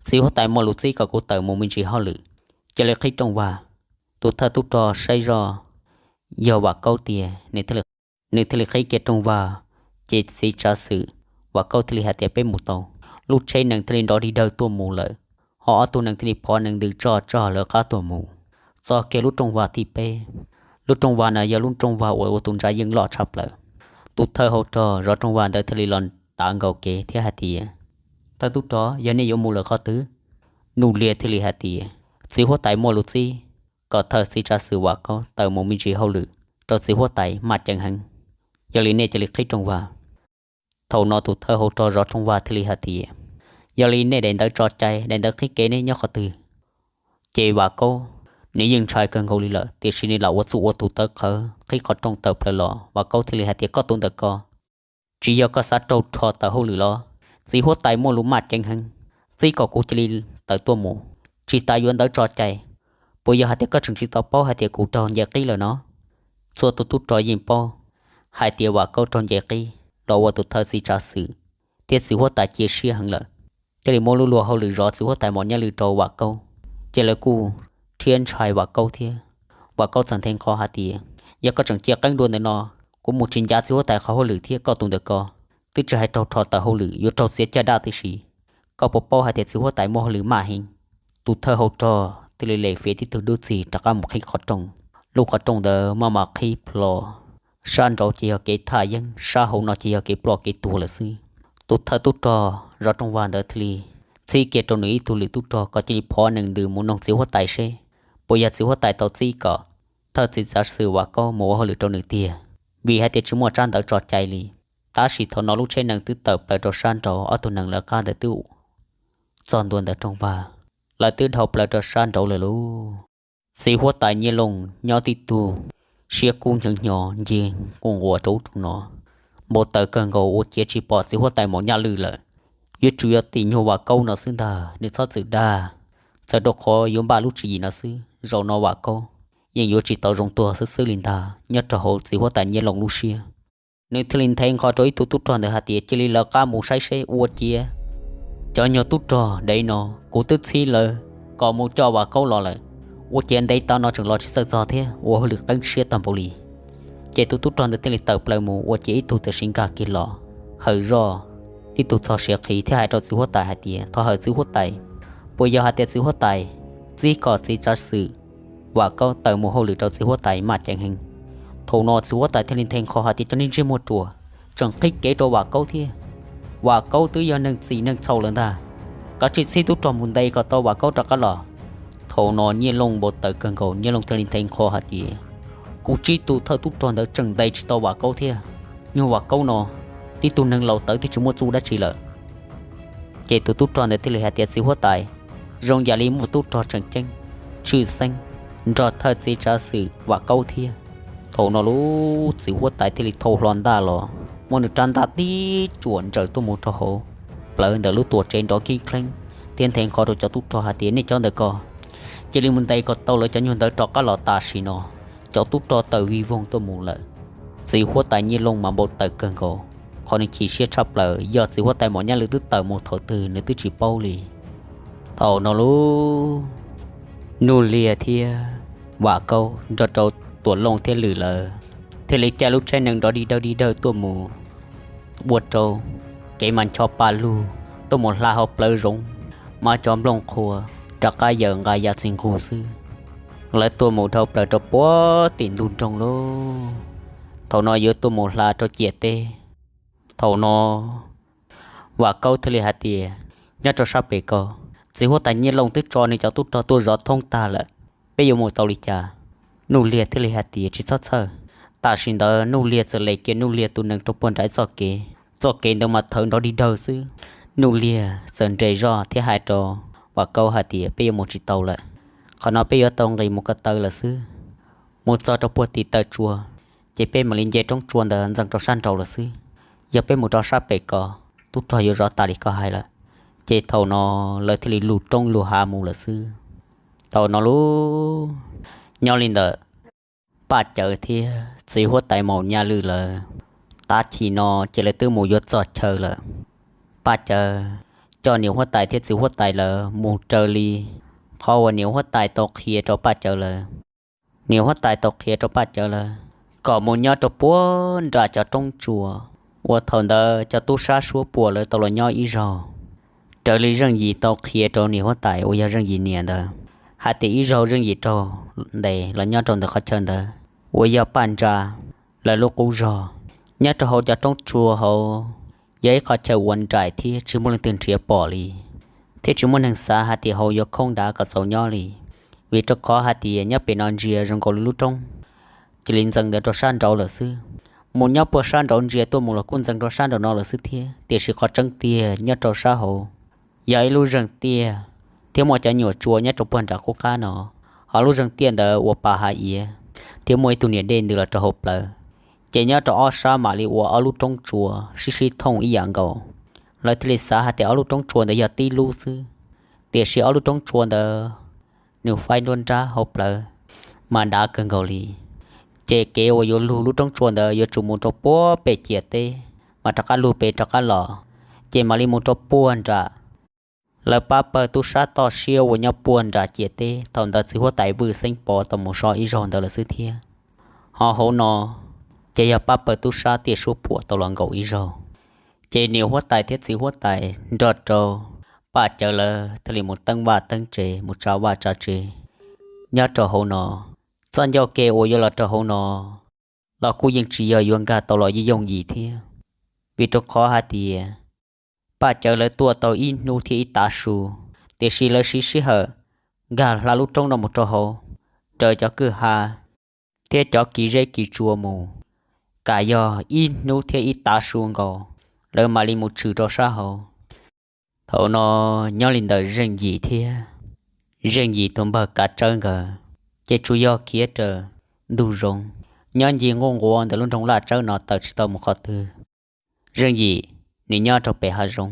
txiv huab tais Muaj Lus txib kom kuv tawm mus me ntsis hauj lwm. Cia li qhib rooj vag. Tus thawj tub rog saib zoj yog Vam Kaub tiag, nws thiaj li qhib kiag rooj vag, ces txiv tsav xwm Vam Kaub thiaj li hais tias peb mus tau. Lub tsheb nees thiaj li nrov dig dawg tuaj mus lawm, ho ob tug nees thiaj li phov nees ntws tsoj tsog lawv qab tuaj mus. Txog kiag lub rooj vag thib peb, lub rooj vag no yog lub rooj vag uas ua tus ntsa yeej loj tshaj plaws. Tus thawj hauv rog zov rooj vag ntawd thiaj li los tav nkaus kev thiab hais tias thawj tub rog, yog nej yuav mus lawm qhov twg? Nuj Liag thiaj li hais tias txiv huab tais Muaj Lus txib kom thawj txiv tsav xwm Vam Kaub tawm mus me ntsis hauj lwm rau txiv huab tais maj ceev heev. Yog li nej cia li qhib rooj vag. Thaum no tus thawj hauv rog zov rooj vag thiaj li hais tias yog li nej daim ntawv tso cai, daim ntawv qhib kev nej nyob qhov twg? Ces Vam Kaub nws yeej ntshai kawg nkaus li lawm, tiam sis nws lam ua txuj ua tus tawv qhawv qhib qhov rooj tawm plaws los. Vam Kaub thiaj li hais tias koj tus ntawm ko, tsis yog koj xav raug rho tawm hauj lwm los? Txiv huab tais Muaj Lus maj ceev heev, txib kom kuv cia li tawm tuaj mus, tsis tas yuav ntawv tso cai. Puas yog hais tias koj tseem tsis tau paub hais tias kuv raug nce qib lawm no? Txhua tus tub rog yeej paub hais tias Vam Kaub raug nce qib los ua tus thawj txiv tsav xwm thiab txiv huab tais cia siab heev lawm, thiaj li muab lub luag hauj lwm zov txiv huab tais Mos Nyaj Lwm rau Vam Kaub. Ces lawv kuj rhiab ntshai Vam Kaub thiab. Vam Kaub txawm nthe nqho hais tias yog koj tseem cia qeeb dua ntawm no, kuv mus tsis ncav txiv huab tais qhov hauj lwm thiab koj tus ntawm ko twb tsis hais raug rho tawm hauj lwm, yuav raug txiav caj dab tib si. Koj puas paub hais tias txiv huab tais muaj hauj lwm maj heev? Tus thawj hauv rog thiaj li lem fiav tib tug dub txig rov qab mus qhib qhov rooj. Lub qhov rooj ntawd maj mam qhib plho, sab nraud ces yog kev thaj yeeb, sab hauv no ces yog kev ploj kev tuag lawm xwb. Tus thawj tub rog zov rooj vag ntawd thiaj li txib kiag rau nws ib tug lwm tub rog kom cia li phov nees ntws mus noog txiv huab tais seb puas yog txiv huab tais tau txib kom thawj txiv tsav xwm Vam Kaub mus ua hauj lwm rau nws tiag, vim hais tias tsis muaj tsab ntawv tso cai li. Tab sis thaum no lub tsheb nees twb tawm plaws rau sab nraud, ob tug nees lawv qab ntawd twb txog ntua ntawm rooj vag, lawv twb dhau plaws rau sab nraud lawm lauj. Txiv huab tais Nyiaj Looj nyob tib tug siab kub hnyev hnyo ncig nquj nquas rau ub rau no, npau taws kawg nkaus ua ciav tsis pom txiv huab tais Mos Nyaj Lwm lawm. yuav tsum yog tim nyuag Vam Kaub no xwb ntag, nws txhob txwm dag. Txawm rau qhov yuav npaj lub tswv yim no xwb, zaum no Vam Kaub yeej yuav tsis tau zoo tuag xwb xwb li ntag. Nyob rau hauv txiv huab tais Nyiaj Looj lub siab, nws thiaj li nthe nqho rau ib tug tub rog ntawd hais tias, cia li lawv qab mus saib seb ua ciav cov nyuag tub rog dev no, kuv twb txhib lawv kom mus coj Vam Kaub los lawm, ua ciav ntev tag no tseem los tsis txawj txog thiab, ua hauj lwm qeeb siab tag npaum li. Ces tus tub rog ntawd thiaj li tawm plaws mus, ua ciav ib tug tam sim nkag kiag los hawm zoj, tib tug txog siav qhi thiab hais rau txiv huab tais hais tias, thov hawm txiv huab tais, puas yog hais tias txiv huab tais txib kom txiv tsav xwm Vam Kaub tawm mus hauj lwm rau txiv huab tais maj ceev heev. Thaum no txiv huab tais thiaj li nthe nqho hais tias, cov niag ntsej muag ruam, tseem qhib kev rau Vam Kaub thiab. Vam Kaub twb yog neeg txim neeg txhaum lawm ntag, kav tsij txhib tub rog mus ntes kom tau Vam Kaub rov qab los. Thaum no Nyiaj Looj npau taws kawg nkaus, Nyiaj Looj thiaj li nthe nqho hais tias, kuv tsib tug thawj tub rog ntawd tseem ntes tsis tau Vam Kaub thiab. Nyuag Vam Kaub no, tib tug neeg laus tawv twb tsis muaj txuj dab tsi lawm. Ces tus tub rog ntawd thiaj li hais tias, txiv huab tais, zoo yam li muaj tub rog tseem ceeb, tshwj xeeb nrog thawj txiv tsav xwm Vam Kaub thiab. Thaum no lub txiv huab tais thiaj li thau hlo ntaj los, muab nws rab ntaj tib cuam ntsaws tuaj mus rau hauv plawv ntawm lub tuam tsev nrov kib kheeb, thiab nthe nqho rau cov tub rog hais tias, nej cov ntawd ko, cia li mus ntes kom tau lawv cov nyuag ntawd rov qab los tam sim no. Cov tub rog tawm vij voog tuaj mus lawm. Txiv huab tais Nyiaj Looj mas npau taws kawg nkaus, qhov nws chim siab tshaj plaws yog txiv huab tais Maum Nyaj Lwm twb tawm mus thaum twg nws twb tsis paub li. Thaum no lub Nuj Liag thiab Vam Kaub nrog rau Tuam Looj thiab Lwm lawv thiaj li caij lub tsheb nees nrov dig dawg dig dawg tuaj mus, ua rau kev mas ncho pa lug, tuaj mus hla hauv plawv zoov, mas cov nplooj qhuav rov qab yawm nqa ya txi nqug xwb. Lawv tuaj mus dhau plaws rau puag tim ntug nroog lauj. Thaum no yuav tuaj mus hla rau ciam teb. Thaum no Vam Kaub thiaj li hais tias, nyob rau sab pem ko, txiv huab tais Nyiaj Looj twb tso nws cov tub rog tuaj zov thoob tag lawm, peb yuav mus tau li cas? Nuj Liag thiaj li hais tias, tsis txhob txhawj. Tam sim ntawd Nuj Liag txawm les kiag Nuj Liag tus nees rau puag nram txoj kev, txoj kev ntawd mas thawv nrov dig dawg xwb. Nuj Liag txawm nres zoj thiab hais rau Vam Kaub hais tias, peb yuav mus tsis tau lawm, qhov no peb yuav tau nqis mus ko taw lawm xwb. Mus txog rau puag tim taw tsua, ces peb mam li nce roob tsua ntawd ntxeev rau sab nraud lawm xwb. Yog peb mus rau sab pem ko, tub rog yuav zov tas li koj hais lawm. Ces thaum no lawv thiaj li lug roob lug hav mus lawm xwb. Thaum no lub, nyob li ntawm Paj Cawv thiab txiv huab tais Maum Nyaj Lwm lawv, tav chim no ces lawv twb mus yuav txog chaw lawm. Paj Cawv coj niam huab tais thiab txiv huab tais lawv mus raws li qhov uas niam huab tais tau qhia rau Paj Cawv lawv. Niam huab tais tau qhia rau Paj Cawv lawv kom mus nyob rau puag nram cov roob tsua uas thaum ntawd cov tub sab suab puam lawv tau los nyob ib zaug. Raws li Zeej Yim tau qhia rau niam huab tais uas yog Zeej Yim niam ntawd, hais tias ib zaug Zeej Yim raug ntes los nyob rau ntawm qhov chaw ntawd uas yog Paj Ntsa lawv lub qub zog. Nyob rau hauv cov roob tsua hauv yog ib qhov chaw uas nraim thiab tsis muaj leej twg nrhiav pom li, thiab tsis muaj neeg xav hais tias hauv yuav khoob dav kom txaus nyob li, vim rau qhov hais tias nyob pem no ntsia zoo nkaus li lub roob cia li ntxeev ntawd rau sab nraud lawm xwb. Mus nyob puag sab nraud ntsia tuaj mus los kuj ntxeev rau sab nraum no lawm xwb thiab, tiam sis qhov tseeb tiag nyob rau sab hauv yog ib lub zeeg tiaj thiab muaj cov nyuam tsua nyob rau puag nram qub qab no. Ho lub zeeg tiaj ntawd ua pa hav iav thiab muaj ib tug niam dej ntws los rau hauv plawv. Ces nyob rau ob sab mam li ua ob lub roob tsua sib sib thooj ib yam nkaus. Lawv thiaj li xav hais tias ob lub roob tsua ntawd yog tib lub xwb, tiam sis ob lub roob tsua ntawd nws faib nruab nrab hauv plawv mas dav kawg nkaus li. Ces kev uas yuav lug lub roob tsua ntawd yuav tsum mus rau puag pem ciam teb, mas rov qab lug pem rov qab los, ces mam li mus rau puag nram lawv pab pawg tub sab toj siab uas nyob puag nram ciam teb thaum ntawd txiv huab tais Vwj Xeeb Pov tau mus so ib zaug ntawd lawm xwb thiab. Ho hauv no ces yog pab pawg tub sab tiaj suab puam tau los nkaum ib zaug. Ces niam huab tais thiab txiv huab tais nrog rau Paj Cawv lawv thiaj li mus teeb vaj teeb tsev, mus tsa vaj tsa tsev nyob rau hauv no. Txoj ncauj ke uas yuav los rau hauv no los kuj yeej tsis yog yuav nkag tau los yooj yim thiab, vim rau qhov hais tias Paj Cawv lawv tuaj tau ib hnub thiab ib tav su, tiam sis lawv siv sij hawm nkag hla lub roob no mus rau hauv, raws cov kwj ha thiab cov kis zeb kis tsua mus, kam yog ib hnub thiab ib tav su nkaus lawv mam li mus tshwm rau sab hauv. Thaum no nyob li ntawm Zeej Yim thiab Zeej Yim tus npawg Kav Tsawb nkawd ces tsuas yog khiav raws ntug zoov, nyob ncig nquj nquav ntawm lub nroog Laj Tsawb no tawm tsis tau mus qhov twg. Zeej Yim nws nyob rau pem hav zoov,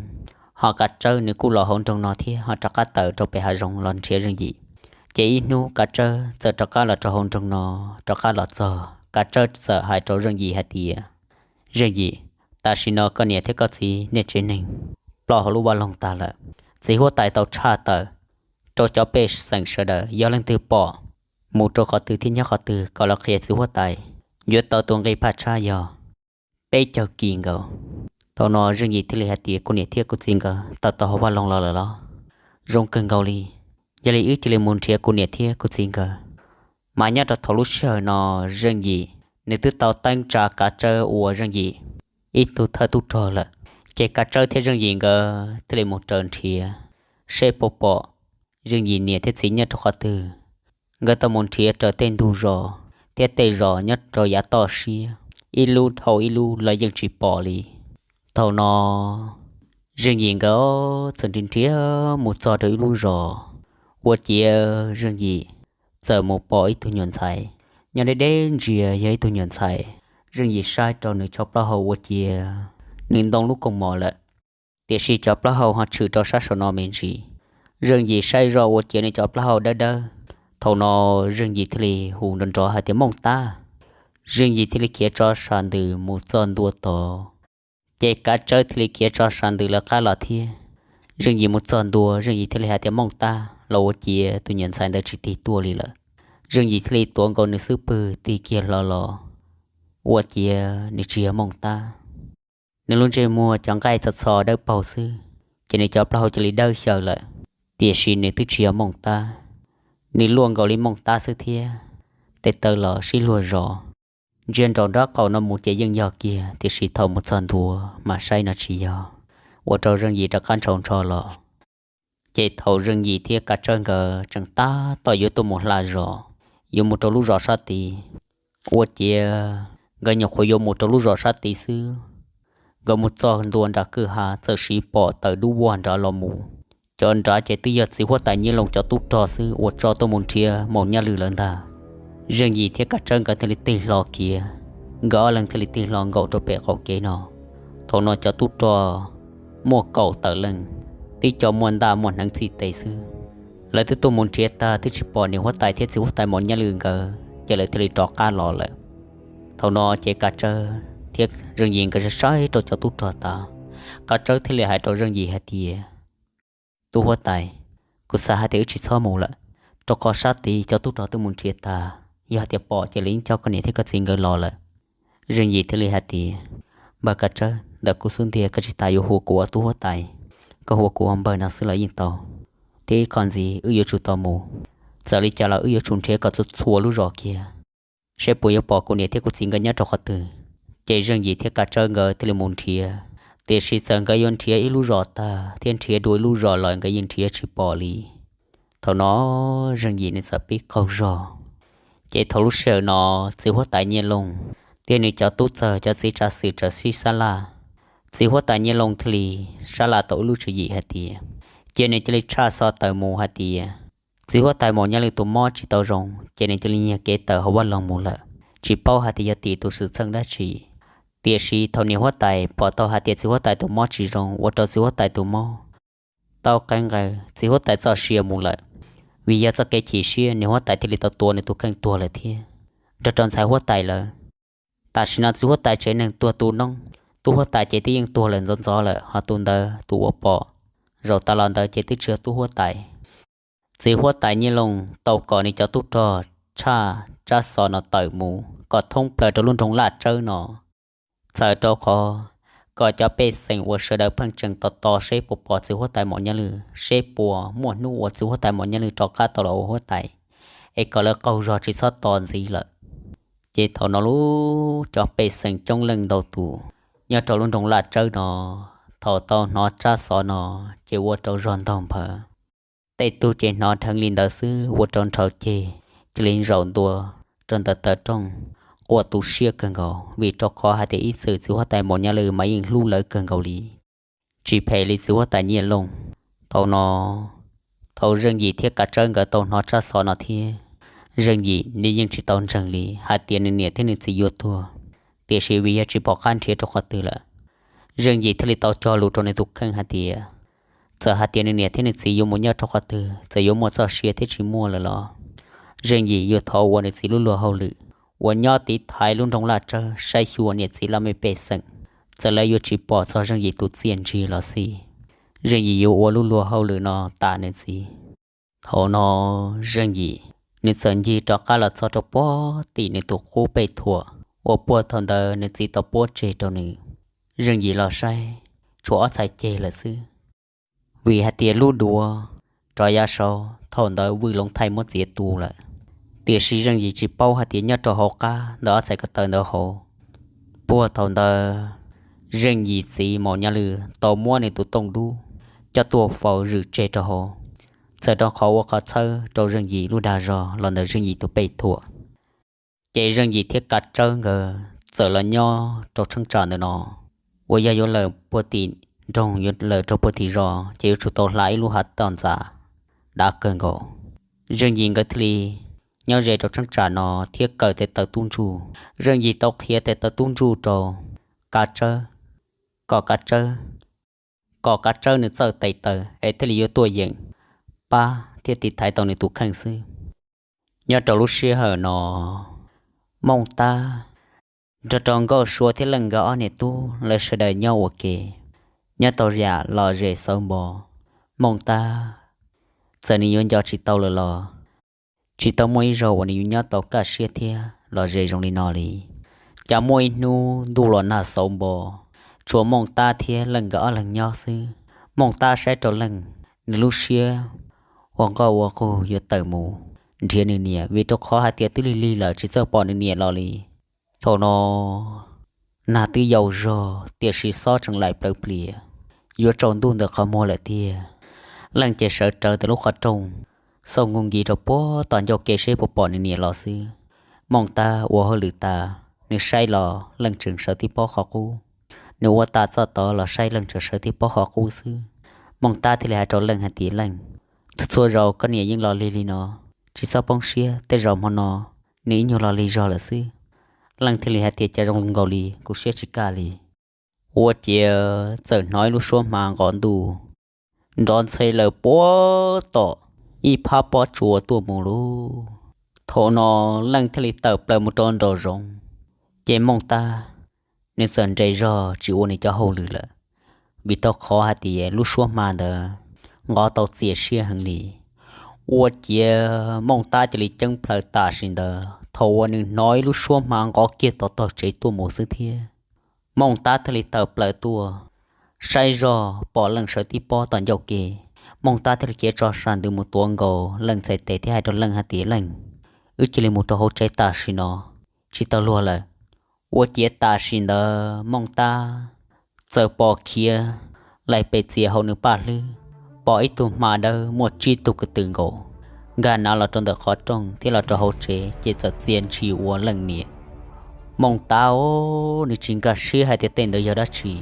Ho Kav Tsawb nws kuj los hauv nroog no thiab ho rov qab tawm rau pem hav zoov los nrhiav Zeej Yim. Ces ib hnub Kav Tsawb txawm rov qab los rau hauv nroog no, rov qab los txog Kav Tsawb txawm hais rau Zeej Yim hais tias, Zeej Yim, tam sim no koj niam thiab koj txiv nej tsev neeg ploj hauv lub vaj loog tag lawm. Txiv huab tais tau tshaj tawm rau cov pej xeem sawv daws, yog leej twg pom mus rau qhov twg thiab nyob qhov twg kom lawv qhia txiv huab tais. Yuav tau tus nqi phaj tshab yog peb caug kis nkaus. Thaum no Zeej Yim thiaj li hais tias, Kuv niam thiab kuv txiv nkawd tawm tau hauv vaj loog los lawm los? Zoo kawg nkaus li. Yog li wb cia li mus nrhiav kuv niam thiab kuv txiv nkawd. Mas nyob rau thaum lub sij hawm no Zeej Yim nws twb tau teeb tsa Kav Tsawb ua Zeej Yim ib tug thawj tub rog lawm. Ces Kav Tsawb thiab Zeej Yim nkawd thiaj li mus raws nrhiav seb puas pom Zeej Yim niam thiab txiv nyob rau qhov twg. Nkawd tau mus nrhiav raws tej ntug zos thiab tej zos nyob rau yav toj siab, ib lub dhau ib lub los yeej tsis pom li. Thaum no Zeej Yim nkawd txawm nrhiav nrhiav mus txog rau ib lub zos, ua ciav Zeej Yim txawm mus pom ib tug nyuam ntxhais nyob deb deb ntsia, yog ib tug nyuam ntxhais. Zeej Yim saib rau nws cov plaub hau ua ciav nws ntoo lub kooj mom lawm, tiam sis cov plaub hau ho tshwm rau sab saum no me ntsis. Zeej Yim saib zoj ua ciav nws cov plaub hau dawb dawb. Thaum no Zeej Yim thiaj li hu nrov nrov hais tias, Mooj Tab! Zeej Yim thiaj li khiav tso sam ntws mus txog ntua tod. Ces Kav Tsawb thiaj li khiav tso sam ntws lawv qab los thiab. Zeej Yim mus txog ntua, Zeej Yim thiaj li hais tias, Mooj Tab! Los ua ciav tus nyuam ntxhais ntawd tsis tig tuaj li lawm. Zeej Yim thiaj li tuav nkaus nws xub pwg tig kiag hlo los, ua ciav nws tsis yog Mooj Tab. Nws lub ntsej muag cov nqaij txho txho dawb paug xwb, ces nws cov plaub hau cia li dawb xyaw lawm, tiam sis nws twb tsis yog Mooj Tab. Nws luaj nkaus li Mooj Tab xwb thiab, tes taw los sib luag zos. Ntsia nraum nraub qaum no mus ces yeej yog kiag, tiam sis thaum mus txog ntua mas saib no tsis yog, ua rau Zeej Yim rov qab ntshaus ntsho los. Ces thaum Zeej Yim thiab Kav Tsawb nkawd tseem tab tom yuav tuaj mus hla zos, yuav mus rau lub zos sab tid, ua ciav nkawd nyuam qhuav yuav mus rau lub zos sab tid xwb, nkawd mus txog ntua nram kwj ha txawm siv pom tawm dub vog nrad los mus. Cov nrad ces twb yog txiv huab tais Nyiaj Looj cov tub rog xwb uas tso tuaj mus nrhiav Maum Nyaj Lwm lawm ntag. Zeej Yim thiab Kav Tsawb nkawd thiaj li tig hlo kiag, nkawd ob leeg thiaj li tig hlo nkaum rau pem qaum kev no. Thaum no cov tub rog muaj kaum tawm leej, tib co muaj ntaj muaj hneev txij tes xwb. Lawv twb tuaj mus nrhiav tag twb tsis pom niam huab tais thiab txiv huab tais Maum Nyaj Lwm nkawd, ces lawv thiaj li rov qab los lawm. Thaum no ces Kav Tsawb thiab Zeej Yim nkawd saib rau cov tub rog tas, Kav Tsawb thiaj li hais rau Zeej Yim hais tias, Tub huab tais, kuv xav hais tias wb tsis txhob mus lawm, rau qhov sab tid cov tub rog twb mus nrhiav tag, yog hais tias pom ces lawv yeej coj koj niam thiab koj txiv nkawd los lawm. Zeej Yim thiaj li hais tias, Npawg Kav Tsawb, ntawm kuv xub ntiag koj tsis tas yuav hu kuv ua tub huab tais, koj hu kuv ua npawg no xwb los yeej tau. Thiab ib qho ntxiv wb yuav tsum tau mus, txawm li cas los wb yuav tsum nrhiav kom txhua txhua lub zos kiag, seb puas yuav pom kuv niam thiab kuv txiv nkawd nyob rau qhov twg. Ces Zeej Yim thiab Kav Tsawb nkawd thiaj li mus nrhiav, tiam sis txawm nkawd yuav nrhiav ib lub zos tag thiab nrhiav dua ib lub zos los nkawd yeej nrhiav tsis pom li. Thaum no Zeej Yim nws txawm pib qaug zog. Ces thaum lub sij hawm no txiv huab tais Nyiaj Looj thiab nws cov tub txawg cov txiv tsav xwm txawm sib sab laj. Txiv huab tais Nyiaj Looj thiaj li sab laj tau ib lub tswv yim hais tias, cia nws cia li tshaj xov tawm mus hais tias, txiv huab tais Maum Nyaj Lwm tus mob tsis tau zoo, ces nws cia li nyiag kev tawm hauv vaj loog mus lawm, tsis paub hais tias yog tim tus xwm txheej dab tsi. Tiam sis thaum niam huab tais pom tau hais tias txiv huab tais tus mob tsis zoo ua rau txiv huab tais tus mob tau qeeb nqaws txiv huab tais txoj sia mus lawm. Vim yog txoj kev chim siab niam huab tais thiaj li tau tua nws tus kheej tuag lawm thiab nrog rau ntxhais huab tais lawm. Tam sim no txiv huab tais tsev neeg tuag tu noob, tub huab tais ces twb yeej tuag lawm ntxov ntxov lawm, ho tus ntawd tus uas pom zaum tas los ntawd ces twb tsis yog tub huab tais. Txiv huab tais Nyiaj Looj tau kom nws cov tub rog tshaj tsab xov no tawm mus kom thoob plaws rau lub nroog Laj Tsawb no, txhawm rau qhov kom cov pej xeem uas sawv daws pheej tseem tos tos seb puas pom txiv huab tais Maum Nyaj Lwm, seb puas muaj hnub uas txiv huab tais Maum Nyaj Lwm rov qab tau los ua huab tais, es kom lawv qaug zog tsis txhob tos ntxiv lawm. Ces thaum no lub cov pej xeem coob leej ntau tus nyob rau lub nroog Laj Tsawb no, thaum tau hnov tsab xov no ces ua rau zog ntaug nphawv. Tej tug ces hnov dheev li ntawd xwb ua rau nrhau ceg, cia li zaum ntua rau ntawm taw rooj, quaj tu siab kawg nkaus, vim rau qhov hais tias ib txwm txiv huab tais Maum Nyaj Lwm mas yeej hlub lawv kawg nkaus li, tsis phem li txiv huab tais Nyiaj Looj. Thaum no, thaum Zeej Yim thiab Kav Tsawb nkawd tau hnov tsab xov no thiab, Zeej Yim nws yeej tsis tau ntseeg li hais tias nws niam thiab nws txiv yuav tuag, tiam sis vim yog tsis pom qab nrhiav rau qhov twg lawm, Zeej Yim thiaj li tau cog lus rau nws tus kheej hais tias, Txawm hais tias nws niam thiab nws txiv yuav mus nyob rau qhov twg, txawm yuav muaj txoj sia thiab tsis muaj lawm los Zeej Yim yuav thov ua nws txiv lub luag hauj lwm uas nyob tiv thaiv lub nroog Laj Tsawb saib xyuas niam txiv laj mej pej xeem. Txawm lawv yuav tsis pom txog Zeej Yim tus txiaj ntsig los xij, Zeej Yim yuav ua lub luag hauj lwm no tas nws txiv. Thaum no Zeej Yim nws txawm ncig rov qab los txog rau puag tim nws tus qub pej thuam uas puag thaum ntawd nws txiv tau puab tseg rau nws. Zeej Yim los saib tshuav ob txhais ceg lawm xwb, vim hais tias lub duav rov yav saud thaum ntawd Vwj Loov Thaij muab txiav tu lawm. Tiam sis Zeej Yim tsis paub hais tias nyob rau hauv qab ntawm ob txhais ko taw ntawd hauv, puag thaum ntawd Zeej Yim txiv Maum Nyaj Lwm tau muab nws tus tooj dub coj tuaj faus zwm tseg rau hauv, txawm rau qhov ua qhov txhawb rau Zeej Yim lub dag zog los ntawm Zeej Yim tus pej thuam. Ces Zeej Yim thiab Kav Tsawb nkawd txawm los nyob rau cheeb tsam ntawm no, uas yog yuav lawm puag tim nroog yuav lawm rau puag tim zos ces yuav tsum tau hla ib lub hav toj ntxas dav kawg nkaus. Zeej Yim nkawd thiaj li nyob ze rau cheeb tsam no thiab kaw tes taw tub ntsuj. Zeej Yim tau qhia tes taw tub ntsuj rau Kav Tsawb, kom Kav Tsawb, kom Kav Tsawb nws txawj tes taw es thiaj li yuav tuaj yeem pab thiab tiv thaiv tau nws tus kheej xwb. Nyob rau lub sij hawm no, Mooj Tab nrog rau Nkauj Sua thiab Leej nkawd ob niam tub lawv sawv daws nyob ua ke, nyob tau yam lom zem xauv npo. Mooj Tab txawm nws yuav nco tsis tau lawm los tsis tau muaj ib zaug uas nws yuav nyob tau kaj siab thiab lom zem zoo li no li. Cas muaj ib hnub ntuj los nag xauv npo, tshuav Mooj Tab thiab Leej nkawd ob leeg nyob xwb. Mooj Tab saib rau Leej, nws lub siab ua nqoj ua qug yuav tawm mus nrhiav nws niam vim rau qhov hais tias twb lig lig lawm tsis txawj pom nws niam los li. Thaum no nag twb yau zog tiam sis xob tseem laim plaws plias, yuav tsaus ntuj ntawm qhov muag lawm tiag. Leej ces sawv rawv ntawm lub qhov rooj, xauj nkuj nki rau puag tom ncauj ke seb puas pom nws niam los xwb. Mooj Tab ua hauj lwm tas, nws saib los Leej tseem sawv tib pob qhov qub. Nws ua tas txoj tod los saib Leej tseem sawv tib pob qhov qub xwb. Mooj Tab thiaj li hais rau Leej hais tias, Leej, txhua txhua zaus koj niam yeej los lig li no, tsis txhob poob siab, tej zaum hmo no nws ib nyuag los lig zog lawm xwb. Leej thiaj li hais tias, Cas zoo nkaus li kuv siab tsis kaj li. Ua ciav txawm hnov ib lub suab hma nqov ntuj nrov ntxhe lawm puag tom ib phab pob tsuas tuaj mus lauj. Thaum no Leej thiaj li tawm plaws mus rau nraum zoov, ces Mooj Tab nws txawm nres zog tsis ua nws cov hauj lwm lawm, vim rau qhov hais tias lub suab hma ntawd nqov tau txias siab heev li. Ua ciav Mooj Tab cia li ceeb plhaws tam sim ntawd thaum uas nws hnov ib lub suab hma nqov kiag tom tog tsev tuaj mus xwb thiab. Mooj Tab thiaj li tawm plaws tuaj, saib zog pom Leej sawv tib pob tom ncauj ke. Mooj Tab thiaj li khiav tso sam ntws mus tuav nkaus Leej txhais tes thiab hais rau Leej hais tias, Leej, wb cia li mus rau hauv tsev tam sim no, tsis tau luag lawm. Ua ciav tam sim ntawd Mooj Tab txawm pom khiav laim pes txias hauv nws paj hlwb, pom ib tug hma dawb muaj tsib tug ko tw nkaus nkag nav los rau ntawm qhov rooj thiab los rau hauv tsev ces txawm txia ntshis ua Leej niam. Mooj Tab os, nws tsis nkag siab hais tias tej ntawd yog dab tsi,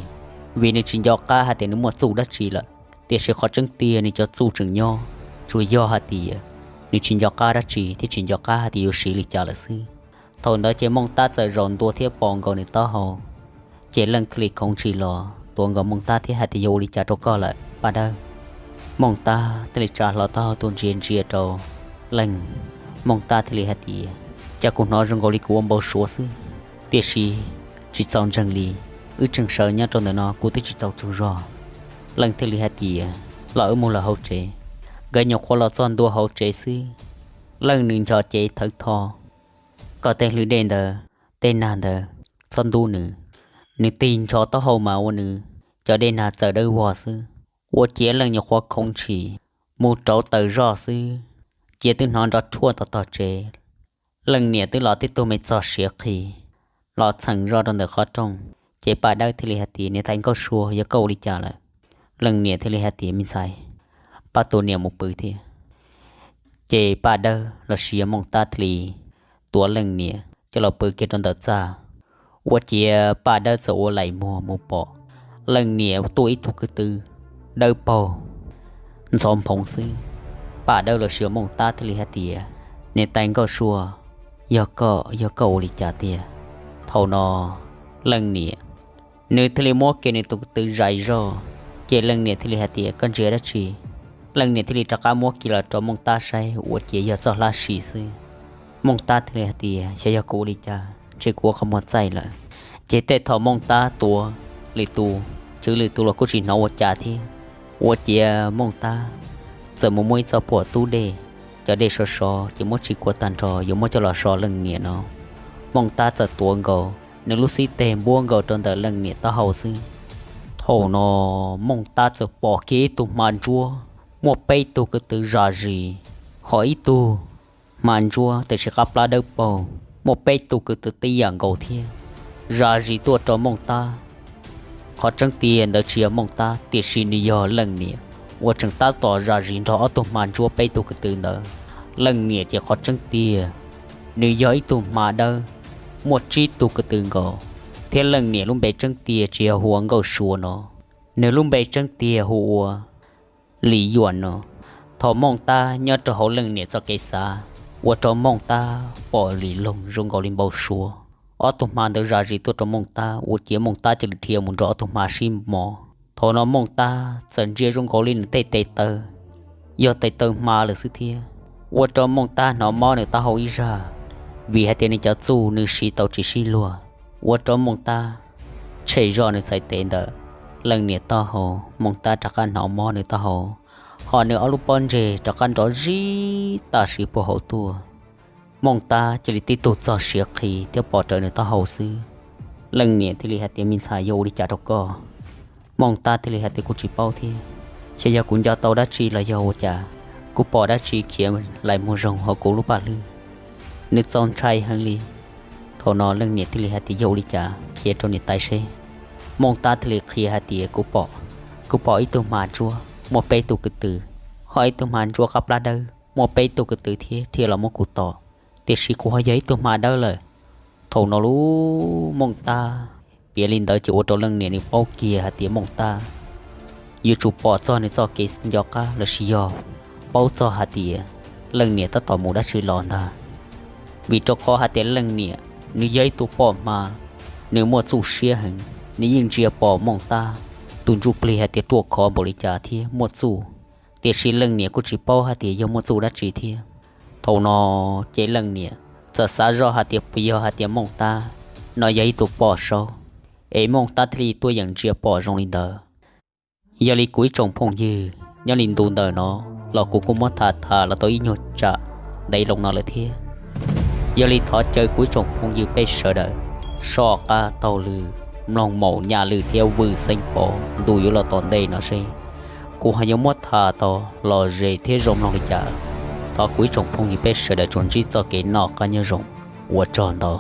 vim nws tsis nco qab hais tias nws muaj txuj dab tsi lawm. Tiam sis qhov tseeb tiag nws cov txuj tseem nyob, tsuas yog hais tias nws tsis nco qab dab tsi thiab tsis nco qab hais tias yuav siv li cas lawm xwb. Thaum ntawd ces Mooj Tab txawm zaum ntua thiab pos nkaus nws taub hau. Ces Leej thiaj li khoov ntshis los tuav nkaus Mooj Tab thiab hais tias, Yuav ua li cas rau koj lawm Paj Dawb? Mooj Tab thiaj li tsa hlo taub hau tuaj ntsia ntsia rau Leej. Mooj Tab thiaj li hais tias, Cas kuv hnov zoo nkaus li kuv ua npau suav xwb, tiam sis tsis txaus ntseeg li. Wb tseem sawv nyob rau ntawm no kuv twb tsis tau tsaug zog. Leej thiaj li hais tias, Los wb mus lawm hauv tsev. Nkawd nyuam qhuav los txog ntua hauv tsev xwb, Leej nws ncho cev thawv tho kom tej hlwv dej ntawd, tej nag ntawd txhob ntub nws. Nws tig ncho taub hau mas ua nws cov dej nag txawm dawb vog xwb. Ua ciav Leej nyuam qhuav khoov ntshis mus rauv taws zoj xwb, cia twb hnov nrov rhuaj tom tog tsev. Leej niam twb los tib tug me txog siav qhi los txheem zoj rau ntawm qhov rooj. Ces Paj Dawb thiaj li hais tias, Niam tais Nkauj Sua, yog koj ua li cas lawm? Leej niam thiaj li hais tias, Me ntxhais, pab tus niam mus pw thiab. Ces Paj Dawb los sis yog Mooj Tab thiaj li tuav Leej niam coj los pw kiag rau ntawm txaj. Ua ciav Paj Dawb txawm ua laim muag mus pom Leej niam tuaj ib tug kwv tw dawb paug ntxhov nphoov xwb. Paj Dawb los sis yog Mooj Tab thiaj li hais tias, Niam tais Nkauj Sua, yog koj, yog koj ua li cas tiag? Thaum no Leej niam nws thiaj li muab kiag nws tus kwv tw zais zoj Ces leej niam thiaj li hais tias, Koj ntsia dab tsi? Leej niam thiaj li rov qab muab kiag los rau Mooj Tab saib, ua ciav yog txoj hlab sis xwb. Mooj Tab thiaj li hais tias, Xyov yog kuv ua li cas, ntshe kuv ua qhov muag txaij lawm. Ces tej thaum Mooj Tab tuav lwm tus, tswv lwm tus los kuj tsis hnov ua cas thiab. Ua ciav Mooj Tab txawm mus muaj ib txoj puam tub dej, cov dej sov sov ces muab tsis kuav tag nrho yuav muab coj los so leej niam no. Mooj Tab txawm tuav nkaus, nws lub xib teg npuab nkaus rau ntawm leej niam taub hau xwb. Thaum no Mooj Tab txawm pom kiag ib tug hma ntsuab muaj peb tug kwv tw zam zis, ho ib tug hma ntsuab tiam sis qab plab dawb paug, muaj peb tug kwv tw tib yam nkaus thiab, zam zis tuaj rau Mooj Tab. Qhov tseeb tiag ntawd tsis yog Mooj Tab, tiam sis nws yog leej niam uas tseem tab tom zam zis nrog ob tug hma ntsuab peb tug kwv tw ntawd. Leej niam ces qhov tseeb tiag nws yog ib tug hma dawb, muaj tsib tug kwv tw nkaus, thiab leej niam lub npe tseeb tiag tsis yog hu ua Nkauj Suav no, nws lub npe tseeb tiag hu ua Lis Yuam no. Thaum Mooj Tab nyob rau hauv leej niam txoj kev xav, ua rau Mooj Tab pom Lis Loog zoo nkaus li npau suav. Ob tug hma ntawd zam zis tuaj rau Mooj Tab, ua ciav Mooj Tab cia li dhia mus nrog ob tug hma sib mos. Thaum no Mooj Tab txawm ntsia zoo nkaus li nws tej tes taw yog tes taw hma lawm xwb thiab, ua rau Mooj Tab hnov mob nws taub hau ib zaj, vim hais tias nws cov txuj nws siv tau tsis sib luag, ua rau Mooj Tab tshem zog nws txhais tes ntawm leej niam taub hau. Mooj Tab rov qab hnov mob nws taub hau, ho nws ob lub pob ntseg rov qab nrov zib tam sim puag hauv tuaj. Mooj Tab cia li tib tug txog siav qhi thiab pom raws nws taub hau xwb. Leej niam thiaj li hais tias, Me ntxhais, yog ua li cas rau koj? Mooj Tab thiaj li hais tias, Kuv tsis paub thiab, xyov yog kuv nco tau dab tsi los yog ua cas, kuv pom dab tsi khiav lais muag zoo hauv kuv lub paj hlwb, nws txaus ntshai heev li. Thaum no leej niam thiaj li hais tias, Yog ua li cas, qhia rau niam tais seb. Mooj Tab thiaj li qhia hais tias, Kuv pom, kuv pom ib tug hma ntsuab muaj peb tug kwv tw, ho ib tug hma ntsuab qab plab dawb muaj peb tug kwv tw thiab dhia los muab kuv tom, tiam sis kuv ho yog ib tug hma dawb lawm. Thaum no lub Mooj Tab piav li ntawd ces ua rau leej niam nws paub kiag hais tias Mooj Tab yuav tsum pom txog nws txoj kev nco qab los sis yog paub txog hais tias leej niam tab tom mus dab tsi los ntag. Vim rau qhov hais tias leej niam nws yog ib tug poj hma, nws muaj txuj siab heev, nws yeej ntsia pom Mooj Tab tus ntsuj plig hais tias ruaj khov npaum li cas thiab muaj txuj, tiam sis leej niam kuj tsis paub hais tias yog muaj txuj dab tsi thiab. Thaum no ces leej niam txawm xav zoj hais tias puas yog hais tias Mooj Tab no yog ib tug poj saub, es Mooj Tab thiaj li tuaj yeem ntsia pom zoo li ntawd. Yog li kuv ib tsoom phooj ywg, nyob li ntu ntawm no los kuv kuj muab tham tham los tau ib nyuag tsam ntev loo no lawm thiab. Yog li thov caw kuv ib tsoom phooj ywg peb sawv daws soj qab taug lw, mloog maum nyaj lwm thiab vwm xeeb pov ntu yuav los tom ntej no seb kuv ho yuav muab tham tau lom zem thiab zoo mloog li cas. Thov kuv ib tsoom phooj ywg peb sawv daws tsuas ntsib txoj kev noj qab nyob zoo, ua tsaug ntau.